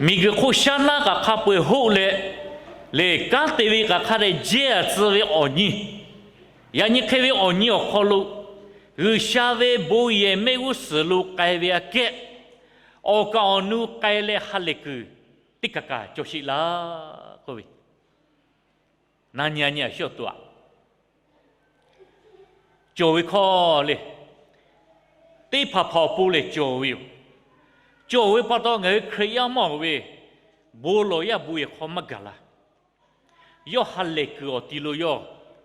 Miˬguiˬ hk'oˆ shaˉ naˉ kaꞈ hk'a peu-eˬ hoˆ leh, lehˬ kanˉ te ve kaꞈ hk'a dehꞈ jehˇ-a tcuh ve awˬ nyi, yaꞈ nyi hk'e ve awˬ nyi awˬ hk'aw lo G'uiˬsha ve bon yehˬ mehˆ g'uˇ suhˍ lo k'ai ve aꞈ kehˉ, awˬ kaˍ awˬ nu k'ai leh ha lehˬ kuiˬ teˇ kaˬ kaˬ cawˬ sheˍ laˇ k'oˆ ve, na nyi a nyi a shu awˬ to aꞈ cawˬ ve hkawˇ le. Teˇ hpaˍ hpaˍ awˬ pon lehˬ cawˬ ve yoˬ. Cawˬ ve pa taw ngaˬ hui Hkriꞈ yaˇ mawˇ ve bon lawˬ yaˇ bon yehˬ hk'aw maˇ gaˬ la. Yawˇ ha lehˬ kuiˬ awˬ ti lo yawˇ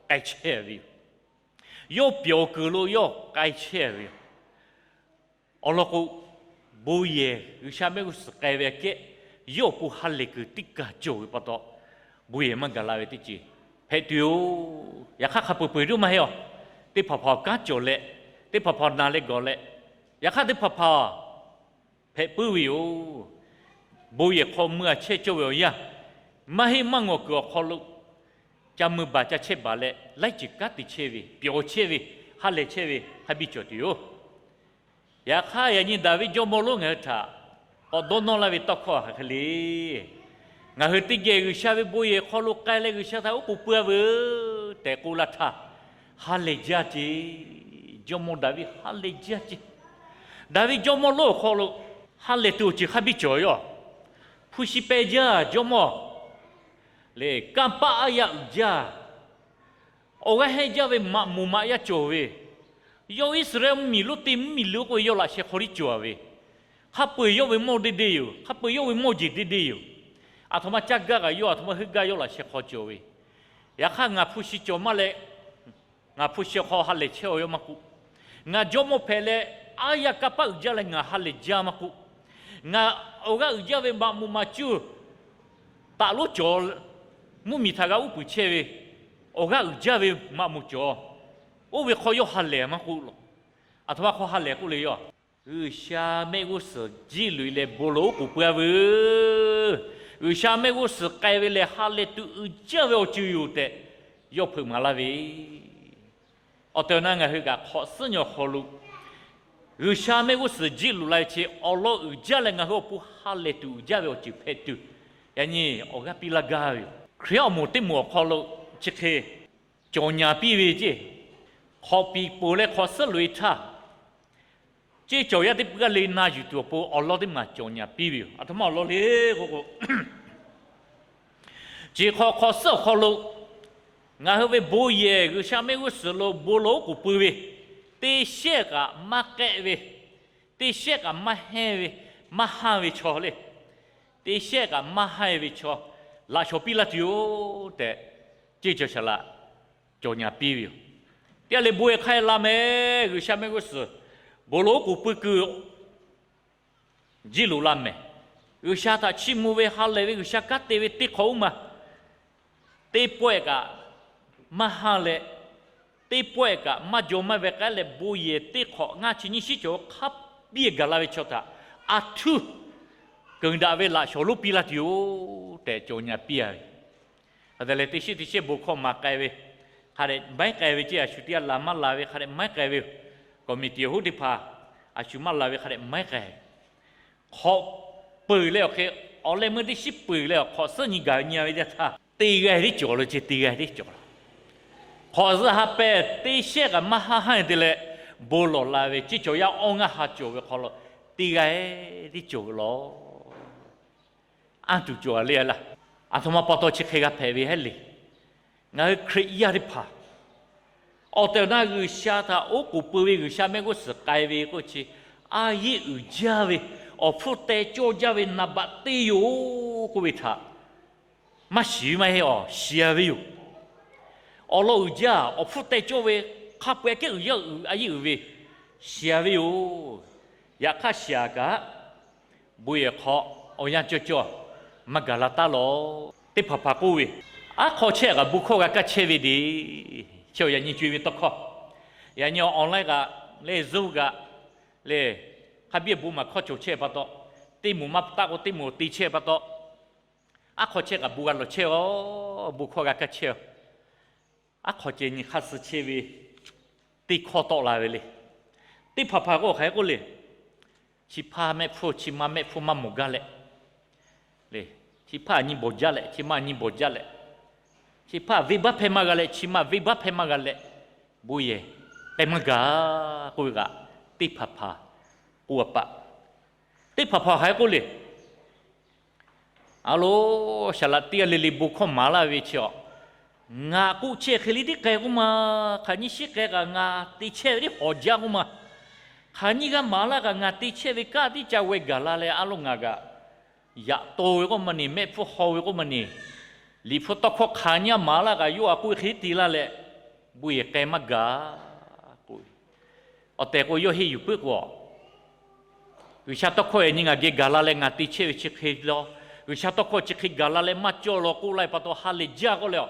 k'ai chehˇ ve yoˬ. Yawˇ pyawˬ kuiˬ lo yawˇ k'ai chehˇ ve yoˬ. Awˬ lawn k'o, bon yehˬ G'uiˬsha mehˆ g'uˇ suhˍ k'ai ve aꞈ kehˉ, yawˇ awˬ pon ha lehˬ kuiˬ teˇ kaˬ cawˬ ve pa taw, bon yehˬ maˇ gaˬ la ve teˇ ceuˬ hpehꞈ tuˬ yoˬ. Yaꞈ hk'aˇ hk'a peu-eˬ peu-eˬ tuˬ maˇ heˆ a. Teˇ hpaˍ hpaˍ kanˉ cawˬ leh, teˇ hpaˍ hpaˍ na leh gawˬ leh, yaꞈ hk'aˇ teˇ hpaˍ hpaˍ hpehꞈ puiˉ ve yoˬ. Bon yehˬ hk'aw mui-a chehˇ cawˇ ve awˬ yanˇ, maˇ heˆ maˇ ngawˬ kuiˬ awˬ hk'aw lo ca mui baˬ ca chehˇ baˬ leh laiˉ ceuˬ kanˉ te chehˇ ve, pyawˬ chehˇ ve, ha lehˬ chehˇ ve hk'a biˇ cawˬ tuˬ yoˬ. Yaꞈ hk'aˇ, yaꞈ nyi Daˍviˆ jawˇmawˇ lonˉ ngaˬ hui htaꞈ k'awꞈ dawˇ nawˇ laˇ ve tawˇ hkawˇ hk'aˬ hk'e le. Ngaˬ hui teˇ geh G'uiˬsha ve bon yehˬ hk'aw lo k'ai leh G'uiˬsha htaꞈ oˉ k'oˍ pui-a veuˬ tehꞈ k'oˆ laˇ htaˇ, ha lehˬ jaˇ ce. Jawˇmawˇ Daˍviˆ ha lehˬ jaˇ ce. Daˍviˆ jawˇmawˇ lonˉ awˬ hk'aw lo ha lehˬ tuˬ awˬ ceuˬ hk'a biˇ cawˬ yoˬ. Hpu shi peh jaˇ jawˇmawˇ lehˬ, kanˇ paˆ aˉ yaˇ uiˍ jaˇ. Awˬ g'aˇ hehnˇ jaˇ ve maꞈ moˍ maꞈ yaˇ cawˬ ve, yawˇ Iˉsaˍreˍlaˆ mvuhˇmiˬ lonˉ teˇ mvuhˇmiˬ lo k'oˆ ve yawˇ laꞈ sheh hk'aw tiˉ cawˬ ve, hk'a peu-eˬ yawˇ ve mawˇ deˇ deˇ yoˬ. Hk'a peu-eˬ yawˇ ve mawˇ jeˬ deˇ deˇ yoˬ. Aˬ htoꞈ ma caˇ gaˇ kaꞈ yawˇ aˬ htoꞈ ma heuˆ gaˇ yawˇ laꞈ sheh hk'aw cawˬ ve. Yaꞈ hk'aˇ ngaˬ hpu shi cawˬ maˇ leh, ngaˬ hpu shi awˬ hk'aw ha lehˬ chehˇ-aw yawˇ maˇ k'oˆ. Ngaˬ jawˇmawˇ hpehꞈ leh aˉ yaˇ kanˇ paˆ uiˍ jaˇ leh ngaˬ ha lehˬ jaˇ maˇ k'oˆ. Ngaˬ awˬ g'aˇ uiˍ jaˇ ve maꞈ moˍ maꞈ cuˇ taꞈ lonˉ cawˬ, mvuhˇmiˬ htaꞈ g'a uˉ peunˍ chehˇ ve, awˬ g'aˇ uiˍ jaˇ ve maꞈ moˍ cawˬ. Oˇ ve hk'aw yawˇ ha lehˬ maˇ k'oˆ law. Aˬ htoꞈ ma hk'aw ha lehˬ k'oˆ le yoˬ. G'uiˬsha mehˆ g'uˇ suhˍ jiˇ loꞈ-e leh bon lawˬ oˉ k'oˍ pui-a veuˬ. G'uiˬsha mehˆ g'uˇ suhˍ k'ai ve lehˬ ha lehˬ tuˬ uiˍ jaˇ ve awˬ ceuˬ yoˬ tehꞈ yawˇ hpeuꞈ maˍ laˇ ve. Awˬ tehˬ awˬ na ngaˬ hui kaꞈ hk'awꞈ suhˉ nyi awˬ hk'aw lo G'uiˬsha mehˆ g'uˇ suhˍ jiˇ loꞈ la ve chi awˬ lawn uiˍ jaˇ leh ngaˬ hui awˬ pon ha lehˬ tuˬ uiˍ jaˇ ve awˬ ceuˬ hpehꞈ tuˬ, yaꞈ nyi awˬ g'aˇ piˇ laˇ gaˇ ve yoˬ. Hkriꞈ awˬ moˍ teˇ moˍ awˬ hk'aw lo chi hk'e cawˬ nyaˍ piˇ ve ceˇ, hk'awꞈ piˍ peuˬ leh hk'awꞈ suhˉ loꞈ-e htaˇ, ceˇ cawˬ yaˇ teˇ peuˬ g'aˇ le na yuˬ tuˬ awˬ pon awˬ lawn teˇ maˬ cawˬ nyaˍ piˇ ve yoˬ. Aˬ htoꞈ ma awˬ lawn le k'o k'o, chi hk'awꞈ hk'awꞈ suhˉ awˬ hk'aw lo ngaˬ hui ve bon yehˬ G'uiˬsha mehˆ g'uˇ suhˍ lo bon lawˬ oˉ k'oˍ pui ve, teˇ shehˆ kaꞈ maˇ k'ehˆ ve, teˇ shehˆ kaꞈ maˇ hehnˇ ve, maˇ hanˇ ve chaw le, teˇ shehˆ kaꞈ maˇ hanˇ ve chaw laꞈ shawˍ piˇ laˇ tuˬ yoˬ tehꞈ, ceˇ cawˬ shaˍ laꞈ cawˬ nyaˍ piˇ ve yoˬ. Teˇ g'aˇ le bon yehˬ hk'aˇ la mehˍ, G'uiˬsha mehˆ g'uˇ suhˍ bon lawˬ oˉ k'oˍ pui kuiˬ jiˇ loꞈ la mehˍ. G'uiˬsha htaꞈ chiˇ mvuh ve ha lehˬ ve G'uiˬsha kanˉ te ve teˇ hk'awꞈ oˇ ma, teˇ pawehˇ kaꞈ maˇ hanˇ leh, teˇ pawehˇ kaꞈ maˇ jaw maˇ ve k'ai leh bon yehˬ teˇ hk'awꞈ ngaˇ chi nyiˇ shiˉ cawˬ hk'a biˇ gaˬ la ve chaw htaꞈ a htuˇ keunˍ daꞈ ve laꞈ shawˍ lonˉ piˇ laˇ tuˬ yoˬ tehꞈ cawˬ nyaˍ piˇ-a ve. Hk'a te leh teˇ shiˉ teˇ shiˉ bon hkawˇ maˍ k'ai ve, hk'a dehꞈ maiˉ k'ai ve ceˇ, a shu teˇ g'aˇ laˬ maˇ laˬ ve hk'a dehꞈ maiˉ k'ai ve yoˬ. Kawꞈ miˬ tiꞈ hoˉ teˇ hpaˍ a shu maˇ laˬ ve hk'a dehꞈ maiˉ k'ai. Hk'awꞈ peuˬ leh awˬ hk'e, awˬ leh meuˇ teˇ shiˉ peuˬ leh awˬ hk'awꞈ suhˉ nyi gaˬ nyi-a ve teˇ htaˇ, teˇ g'aˇ tiˉ cawˬ lo ceˇ, teˇ g'aˇ tiˉ cawˬ la. Hk'awꞈ zuhˆ ha pehˇ teˇ shehˆ kaꞈ maˇ haˉ haˉ te leh, bon lawˬ la ve ceˇ cawˬ yaˇ awˇ ngaˇ ha cawˬ ve hk'aw lo teˇ g'aˇ tiˉ cawˬ ve law. Anˇ tuˬ cawˬ-a le laˇ. Aˬ htoꞈ ma pa taw chi hk'e g'a hpehꞈ ve heˆ le. Ngaˬ hui Hkriꞈ yaˇ teˇ hpaˍ awˬ tehˬ awˬ na G'uiˬsha htaꞈ oˉ k'oˍ pui ve G'uiˬsha mehˆ g'uˇ suhˍ k'ai ve k'oˆ chi, a yeˇ uiˍ jaˇ ve, awˬ hpfuhˇ teh cawˇ jaˇ ve naˍ baꞈ teˇ yoˬ k'oˆ ve htaꞈ maˇ shiˍ ve maˇ heˆ, awˬ shiˍ-a ve yoˬ. Awˬ lawn uiˍ jaˇ, awˬ hpfuhˇ teh cawˇ ve, hk'a peu-eˬ kehˉ uiˍ jaˇ, a yeˇ uiˍ ve, shiˍ-a ve yoˬ. Yaꞈ hk'aˇ shiˍ-a kaꞈ, bon yehˬ hk'aw awˬ yanˇ cawˇ cawˇ maˇ gaˬ la taˉ law. Teˇ hpaˍ hpaˍ k'oˆ ve, aˉ hk'aw chehˇ kaꞈ bon hkawˇ g'a kaˇ chehˇ ve le. Chi awˬ yaꞈ nyi co-e ve tawˇ hkawˇ, yaꞈ nyi online kaꞈ leh Zoom kaꞈ leh, hk'a biˇ bon maˍ hkawˇ cawˬ chehˇ pa taw, teˇ moˍ maˇ taˆ k'o teˇ moˍ te chehˇ pa taw, aˉ hk'aw chehˇ kaꞈ bon g'a lawˬ chehˇ-a, bon hkawˇ g'a kaˇ chehˇ-a. Aˉ hk'aw ceh nyi hk'aˇ suh chehˇ ve teˇ hkawˇ tawˆ la ve le. Teˇ hpaˍ hpaˍ k'o hk'aˬ hk'e k'oˆ le, chi hpaˇ mehˆ hpfuhˇ chi ma mehˆ hpfuhˇ maˇ mawˬ gaˇ leh, Chi hpaˇ nyi bawˬ jaˇ leh, chi ma nyi bawˬ jaˇ leh, chi hpaˇ venˇbaˆ hpehˇ maˇ g'a leh, chi ma venˇbaˆ hpehˇ maˇ g'a leh, bon yehˬ k'ai maˇ gaˬ k'oˆ ve kaꞈ, teˇ hpaˍ hpaˍ k'oˆ a paˆ. Teˇ hpaˍ hpaˍ hk'aˬ hk'e k'oˆ le. A lo, saˍ laꞈ teˇ g'aˇ le le bon hkawˇ maˍ laˇ ve chi a, ngaˬ k'oˆ chehˇ hk'e le tiˉ k'ai k'oˆ ma, hk'aˬ nyiˇ shiˉ k'ai kaꞈ ngaˬ te chehˇ ve tiˉ hawˍ jaˇ k'oˆ ma, hk'aˬ nyiˇ g'aˇ maˍ laˇ kaꞈ ngaˬ te chehˇ ve kanˉ tiˉ ca weh gaˬ la leh, a lo ngaˬ kaꞈ yaꞈ to ve k'oˆ ma neˬ, mehˆ hpfuhˇ haw ve k'oˆ ma neˬ, liꞈ hpu tawˇ hkawˇ hk'aˬ nyiˇ g'aˇ maˍ laˇ kaꞈ yawˇ a k'oˆ ve hk'e te laˇ leh, bon yehˬ k'ai maˇ gaˬ k'oˆ ve. Awˬ tehˬ k'o, yawˇ henˇ yuˬ puiˉ k'o, G'uiˬsha tawˇ hkawˇ e nyi ngaˬ geh gaˬ la leh ngaˬ te chehˇ ve chi hk'e law, G'uiˬsha tawˇ hkawˇ chi hk'e gaˬ la leh maˇ cawˇ law k'oˆ laˇ ve pa taw ha lehˬ jaˇ k'oˆ leh,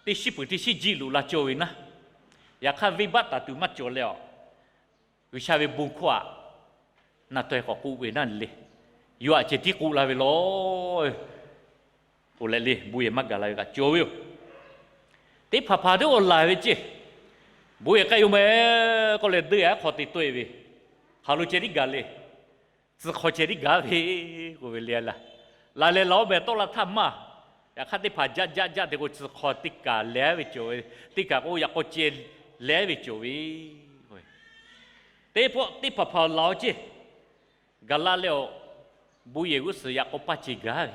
teˇ shiˉ peuˬ teˇ shiˉ jiˇ luꞈ la cawˇ ve naˉ. Yaꞈ hk'aˇ venˇbaˆ taˍ tuˬ maˇ cawˬ leh a, G'uiˬsha ve bon hkawˇ aꞈ na taw e k'awꞈ k'oˆ ve naˉ le. Yawˇ aꞈ ceh tiˉ k'oˆ laˇ ve lawˬ k'oˆ leh le, bon yehˬ maˇ gaˬ la ve kaꞈ cawˬ ve yoˬ. Teˇ hpaˍ hpaˍ teˇ g'aˇ laˬ ve ceˇ, bon yehˬ k'ai yoˬ meh k'oˆ leh, deˇ aˉ hk'aw te tawˆ e ve, hk'aˬ lo ceh tiˉ gaˬ le. Tcuh hk'aw ceh tiˉ gaˬ ve k'oˆ ve le laˇ. Laˬ lehˬ laˬ oˇ meh tawˆ la htaˇ maˇ. Yaꞈ hk'aˇ teˇ hpaˍ jaˆ jaˆ jaˆ te k'o, tcuh hk'aw teˇ kaˬ leh ve cawˬ ve, teˇ kaˬ k'o yaꞈ k'aw ceh leh ve cawˬ ve. Teˇ pawˆ teˇ hpaˍ hpaˍ laˬ oˇ ceˇ, gaˬ la leh a, bon yehˬ g'uˇ suhˍ yaꞈ k'aw paˇ ceh gaˬ ve,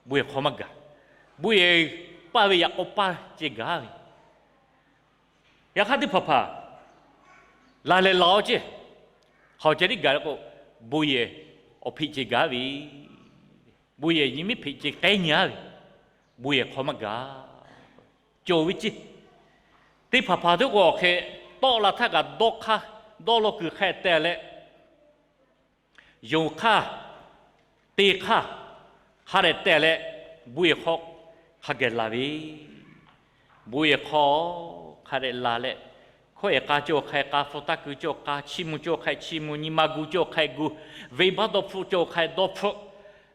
bon yehˬ hk'aw maˇ gaˬ. Bon yehˬ paˇ ve yaꞈ k'aw paˇ ceh gaˬ ve. Yaꞈ hk'aˇ teˇ hpaˍ hpaˍ laˬ lehˬ laˬ oˇ ceˇ, hk'aˬ ceh tiˉ gaˬ le k'o, bon yehˬ awˬ hpeꞈ ceh gaˬ ve, bon yehˬ nyi miˉ hpeꞈ ceh k'ehˉ nyi aˉ ve, bon yehˬ hk'aw maˇ gaˬ. Cawˬ ve ceˇ. Teˇ hpaˍ hpaˍ teˇ k'o awˬ hk'e tawˆ la htaˇ kaꞈ dawˇ hk'aˇ, dawˇ law kuiˬ hk'a teh leh, yonˍ hk'aˇ, te hk'aˇ, hk'a dehꞈ teh leh, bon yehˬ hk'aw hk'a geh la ve, bon yehˬ hk'aw hk'a dehꞈ la leh, hkawˇ ehˍ k'a cawˬ hk'a, k'a hpu taˇ keu cawˬ k'a, chiˇ mvuh cawˬ hk'a chiˇ mvuh, nyi ma gu cawˬ hk'a gu, venˇbaˆ dawˇ hpfuhˆ cawˬ hk'a dawˇ hpfuhˆ,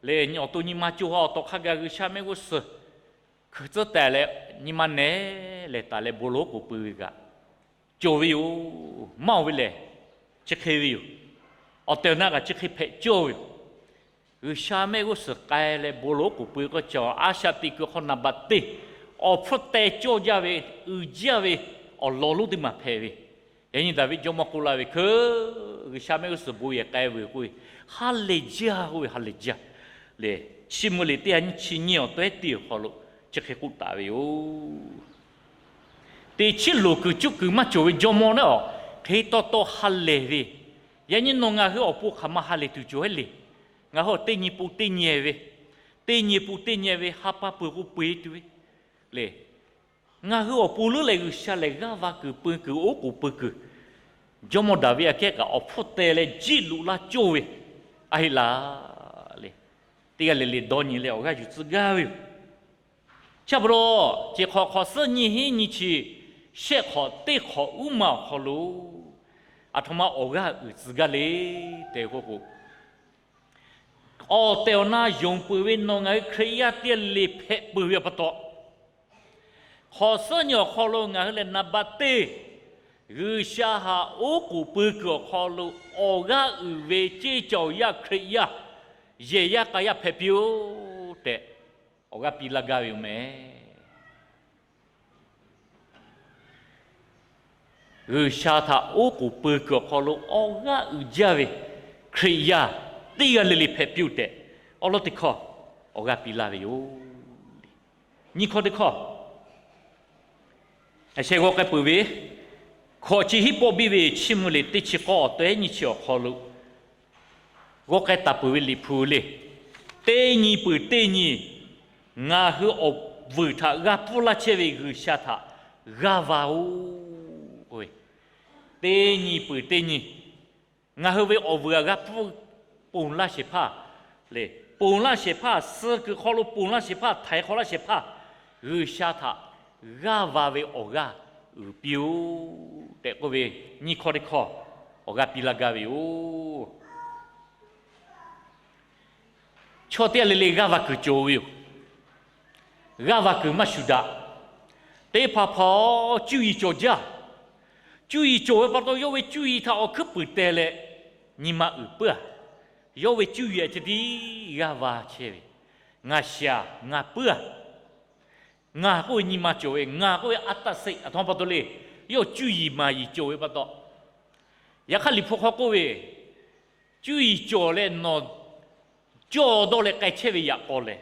leh nyi awˬ to nyi ma cawˬ ha awˬ tawꞈ hk'a gaˬ G'uiˬsha mehˆ g'uˇ suhˍ hkui tcuhˉ tehˬ leh, nyi ma nehˬ lehˬ taˍ leh bon lonˉ k'oˍ pui ve kaꞈ cawˬ ve yoˬ. Maˇ oˬ ve lehˬ, chi hk'e ve yoˬ. Awˬ tehˬ awˬ na kaꞈ chi hk'e hpehꞈ cawˇ ve yoˬ. G'uiˬsha mehˆ g'uˇ suhˍ k'ai leh bon lonˉ k'oˍ pui k'o, cawˬ a shaꞈ teꞈ kuiˬ hk'aw naˍ baꞈ teˇ awˬ hpfuhˇ teh cawˇ jaˇ ve, uiˍ jaˇ ve awˬ lawn lonˉ teˇ maˬ hpehꞈ ve. Yaꞈ nyi Daˍviˆ jawˇmawˇ k'oˆ laˇ ve hk'e, G'uiˬsha mehˆ g'uˇ suhˍ bon yehˬ k'ai vuiˬ k'oˆ ve, ha lehˬ jaˇ k'oˆ ve, ha lehˬ jaˇ lehˬ, chiˇ mvuh liꞈ teˇ ha nyiˇ chi nyiˇ awˬ tawehˉ teˇ awˬ hk'aw lo chi hk'e k'oˆ taˍ ve yoˬ. Teꞈ chiˉ loˍ kuiˬ cuˇ kuiˬ maˇ cawˬ ve jawˇmawˇ naˉ a, hk'e taw taw ha lehˬ ve. Yaꞈ nyi nawˬ ngaˬ hui awˬ pon hk'aˬ ma ha lehˬ tuˬ cawˬ heˆ le. Ngaˬ hui teˇ nyi pun teˇ nyi ve, teˇ nyi pun teˇ nyi ve ha pa peuˬ k'o peu e tuˬ ve le. Ngaˬ hui awˬ pon leuˉ leh G'uiˬsha lehˬ g'aˇ va kuiˬ pui kuiˬ oˉ k'oˍ pui kuiˬ, jawˇmawˇ Daˍviˆ aꞈ kehˉ kaꞈ awˬ hpfuhˇ teh leh jiˆ loꞈ laˇ cawˇ ve, a heˆ laˬ le. Teˇ g'aˇ le le dawˇ nyi leh awˬ g'aˇ yuˬ tcuh gaˇ ve yoˬ. Chi pa taw, ceˬ hk'awꞈ hk'awꞈ suhˉ nyi hiˉ nyi chi shehˆ hk'awꞈ teˇ hk'awꞈ uˉ ma awˬ hk'aw lo, aˬ htoꞈ ma awˬ g'aˇ uiˍ tcuh gaˇ le tehꞈ k'oˆ k'o, awˬ tehˬ awˬ na yonˍ peuˬ ve nawˬ ngaˬ hui Hkriꞈ yaˇ teˇ g'aˇ le le hpehꞈ peuˬ ve pa taw, hk'awꞈ suhˉ nyi awˬ hk'aw lo ngaˬ hui lehˬ naˍ baꞈ teˇ G'uiˬsha haꞈ oˉ k'oˍ pui kuiˬ awˬ hk'aw lo awˬ g'aˇ uiˍ ve ceˇ cawˬ yaˇ Hkriꞈ yaˇ, yehˬ yaˇ k'a yaˇ hpehꞈ piˇ-oˆ tehꞈ, awˬ g'aˇ piˇ laˇ gaˇ ve yoˬ meh. G'uiˬsha htaꞈ oˉ k'oˍ pui kuiˬ awˬ hk'aw lo awˬ g'aˇ uiˍ jaˇ ve Hkriꞈ yaˇ teˇ g'aˇ le le hpehꞈ piˇ-oˆ tehꞈ, awˉ lawˉ teˇ hkawˇ awˬ g'aˇ piˇ laˇ ve yoˬ. Nyiˇ hkawˇ teˇ hkawˇ, a sheh g'aw k'ai peuˬ ve, hkawꞈ chi hiˉ pawˆ biˇ ve chiˇ mvuh liꞈ teˇ chi k'awˇ awˬ tawehˉ nyiˇ chi awˬ hk'aw lo g'aw k'ai taˍ peuˬ ve Liꞈ hpu le, teˇ nyi peuˬ teˇ nyi ngaˬ hui awˬ vuiˬ htaꞈ g'a pfuhˇ laˇ chehˇ ve G'uiˬsha htaꞈ g'aˇ va-oˬ k'oˆ ve, teˇ nyi peuˬ teˇ nyi ngaˬ hui ve awˬ vuiˬ htaꞈ g'a pfuhˇ ponˬ laˇ shehˍ hpaˇ le, ponˬ laˇ shehˍ hpaˇ, suh kuiˬ hk'aw lo ponˬ laˇ shehˍ hpaˇ, htaiˍ hk'awꞈ laˇ shehˍ hpaˇ, G'uiˬsha htaꞈ g'aˇ va ve awˬ g'aˇ uiˍ piˇ-oˆ tehꞈ k'oˆ ve, nyiˇ hkawˇ teˇ hkawˇ awˬ g'aˇ piˇ laˇ gaˇ ve yoˬ. Chaw teˇ g'aˇ le le g'aˇ va kuiˬ cawˬ ve yoˬ. G'aˇ va kuiˬ maˇ shuˍ daꞈ. Teˇ hpaˍ hpaˍ cuˇ yiˍ cawˬ jaˇ. Cuˇ yiˍ cawˬ ve pa taw, yawˇ ve cuˇ yiˍ htaꞈ awˬ hkuiˉ puiˍ teh leh nyi ma uiˍ puiˉ-a. Yawˇ ve cuˇ yiˍ ceh tiˉ g'aˇ va chehˇ ve, ngaˬ shaˍ ngaˬ puiˉ-a. Ngaˬ k'oˆ ve nyi ma cawˬ ve, ngaˬ k'oˆ ve a taˆ seˆ aˬ htoꞈ ma pa taw le. Yawˇ cuˇ yiˍ maˍ yiˍ cawˬ ve pa taw, yaꞈ hk'aˇ Liꞈ hpu hk'aw k'oˆ ve, cuˇ yiˍ cawˬ leh nawˬ cawˇ dawˇ leh k'ai chehˇ ve yaꞈ k'aw lehˬ,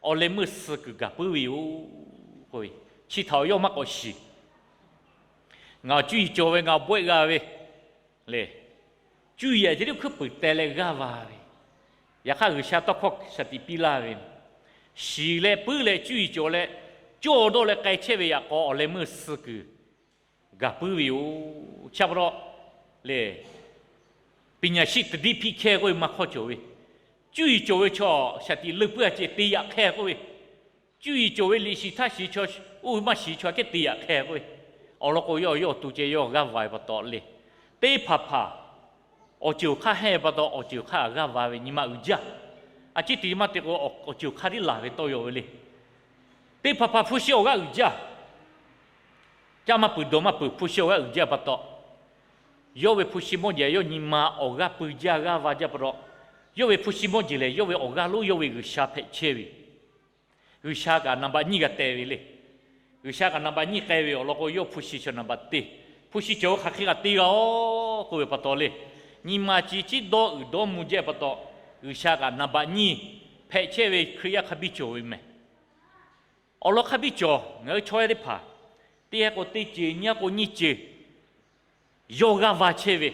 awˬ leh meuˇ suh kuiˬ gaˬ puiˉ ve yoˬ k'oˆ ve, chi htaꞈ awˬ yawˇ maˇ k'awꞈ shiˍ. Ngaˬ cuˇ yiˍ cawˬ ve, ngaˬ bawehˆ g'a ve le. Cuˇ yiˍ ceh tiˉ hkuiˉ puiˍ teh leh g'aˇ va ve, yaꞈ hk'aˇ G'uiˬsha tawˇ hkawˇ shaˍ tiꞈ piˇ laˇ ve, shiˍ leh puiˉ leh cuˇ yiˍ cawˬ leh cawˇ dawˇ leh k'ai chehˇ ve yaꞈ k'aw awˬ leh meuˇ suh kuiˬ gaˬ puiˉ ve yoˬ. Chi pa taw le, ပညာရှိ တတိ ဖိခဲ k'oˆ ve maˇ hk'awˇ cawˬ ve, cuˇ yiˍ cawˬ ve chaw shaˍ tiꞈ leuˬ puiˉ-a ceh te yaꞈ hk'e k'oˆ ve, cuˇ yiˍ cawˬ ve liꞈ shiˍ htaˇ shiˍ chaw, oˇ ve maˇ shiˍ chaw hkehˉ te yaꞈ hk'e k'oˆ ve, awˬ lawn k'o yawˇ yawˇ awˬ to ceh yawˇ g'aˇ va ve pa taw le, teˇ hpaˍ hpaˍ awˬ ceuˬ awˬ hk'aˇ hehnˇ ve pa taw awˬ ceuˬ awˬ hk'aˇ g'aˇ va ve nyi ma uiˍ jaˇ. A ciˉ te maˇ te k'o, awˬ ceuˬ awˬ hk'aˇ tiˉ laˬ ve tawˇ yaw ve le. Teˇ hpaˍ hpaˍ hpu shi awˬ g'aˇ uiˍ jaˇ. Caˇ maˇ peuˬ dawˬ maˇ peuˬ, hpu shi awˬ g'aˇ uiˍ jaˇ pa taw, yawˇ ve hpu shi mawˇ jeˬ yawˇ nyi ma awˬ g'aˇ pui jaˇ g'aˇ va jaˇ pa taw, yawˇ ve hpu shi mawˇ jeˬ lehˬ yawˇ ve awˬ g'aˇ lonˉ yawˇ ve G'uiˬsha hpehꞈ chehˇ ve, G'uiˬsha kaꞈ နံပါတ် nyiˇ g'a teh ve le. G'uiˬsha kaꞈ နံပါတ် nyiˇ k'ai ve awˬ lawn k'o, yawˇ hpu shi chaw နံပါတ် teˇ, hpu shi cawˬ ve hk'aˬ hk'e kaꞈ te g'a-oˬ k'oˆ ve pa taw le, nyi ma chi ciˉ dawˇ uiˍ dawˇ mvuh jaˇ pa taw, G'uiˬsha kaꞈ နံပါတ် nyiˇ hpehꞈ chehˇ ve Hkriꞈ yaˇ hk'a biˇ cawˬ ve mehˬ. Awˬ lawn hk'a biˇ cawˬ ngaˬ hui chaw yaˇ teˇ hpaˍ, teˇ g'aˇ k'o teˇ ceuˬ, nyiˇ g'aˇ k'o nyiˇ ceuˬ, yawˇ g'aˇ va chehˇ ve,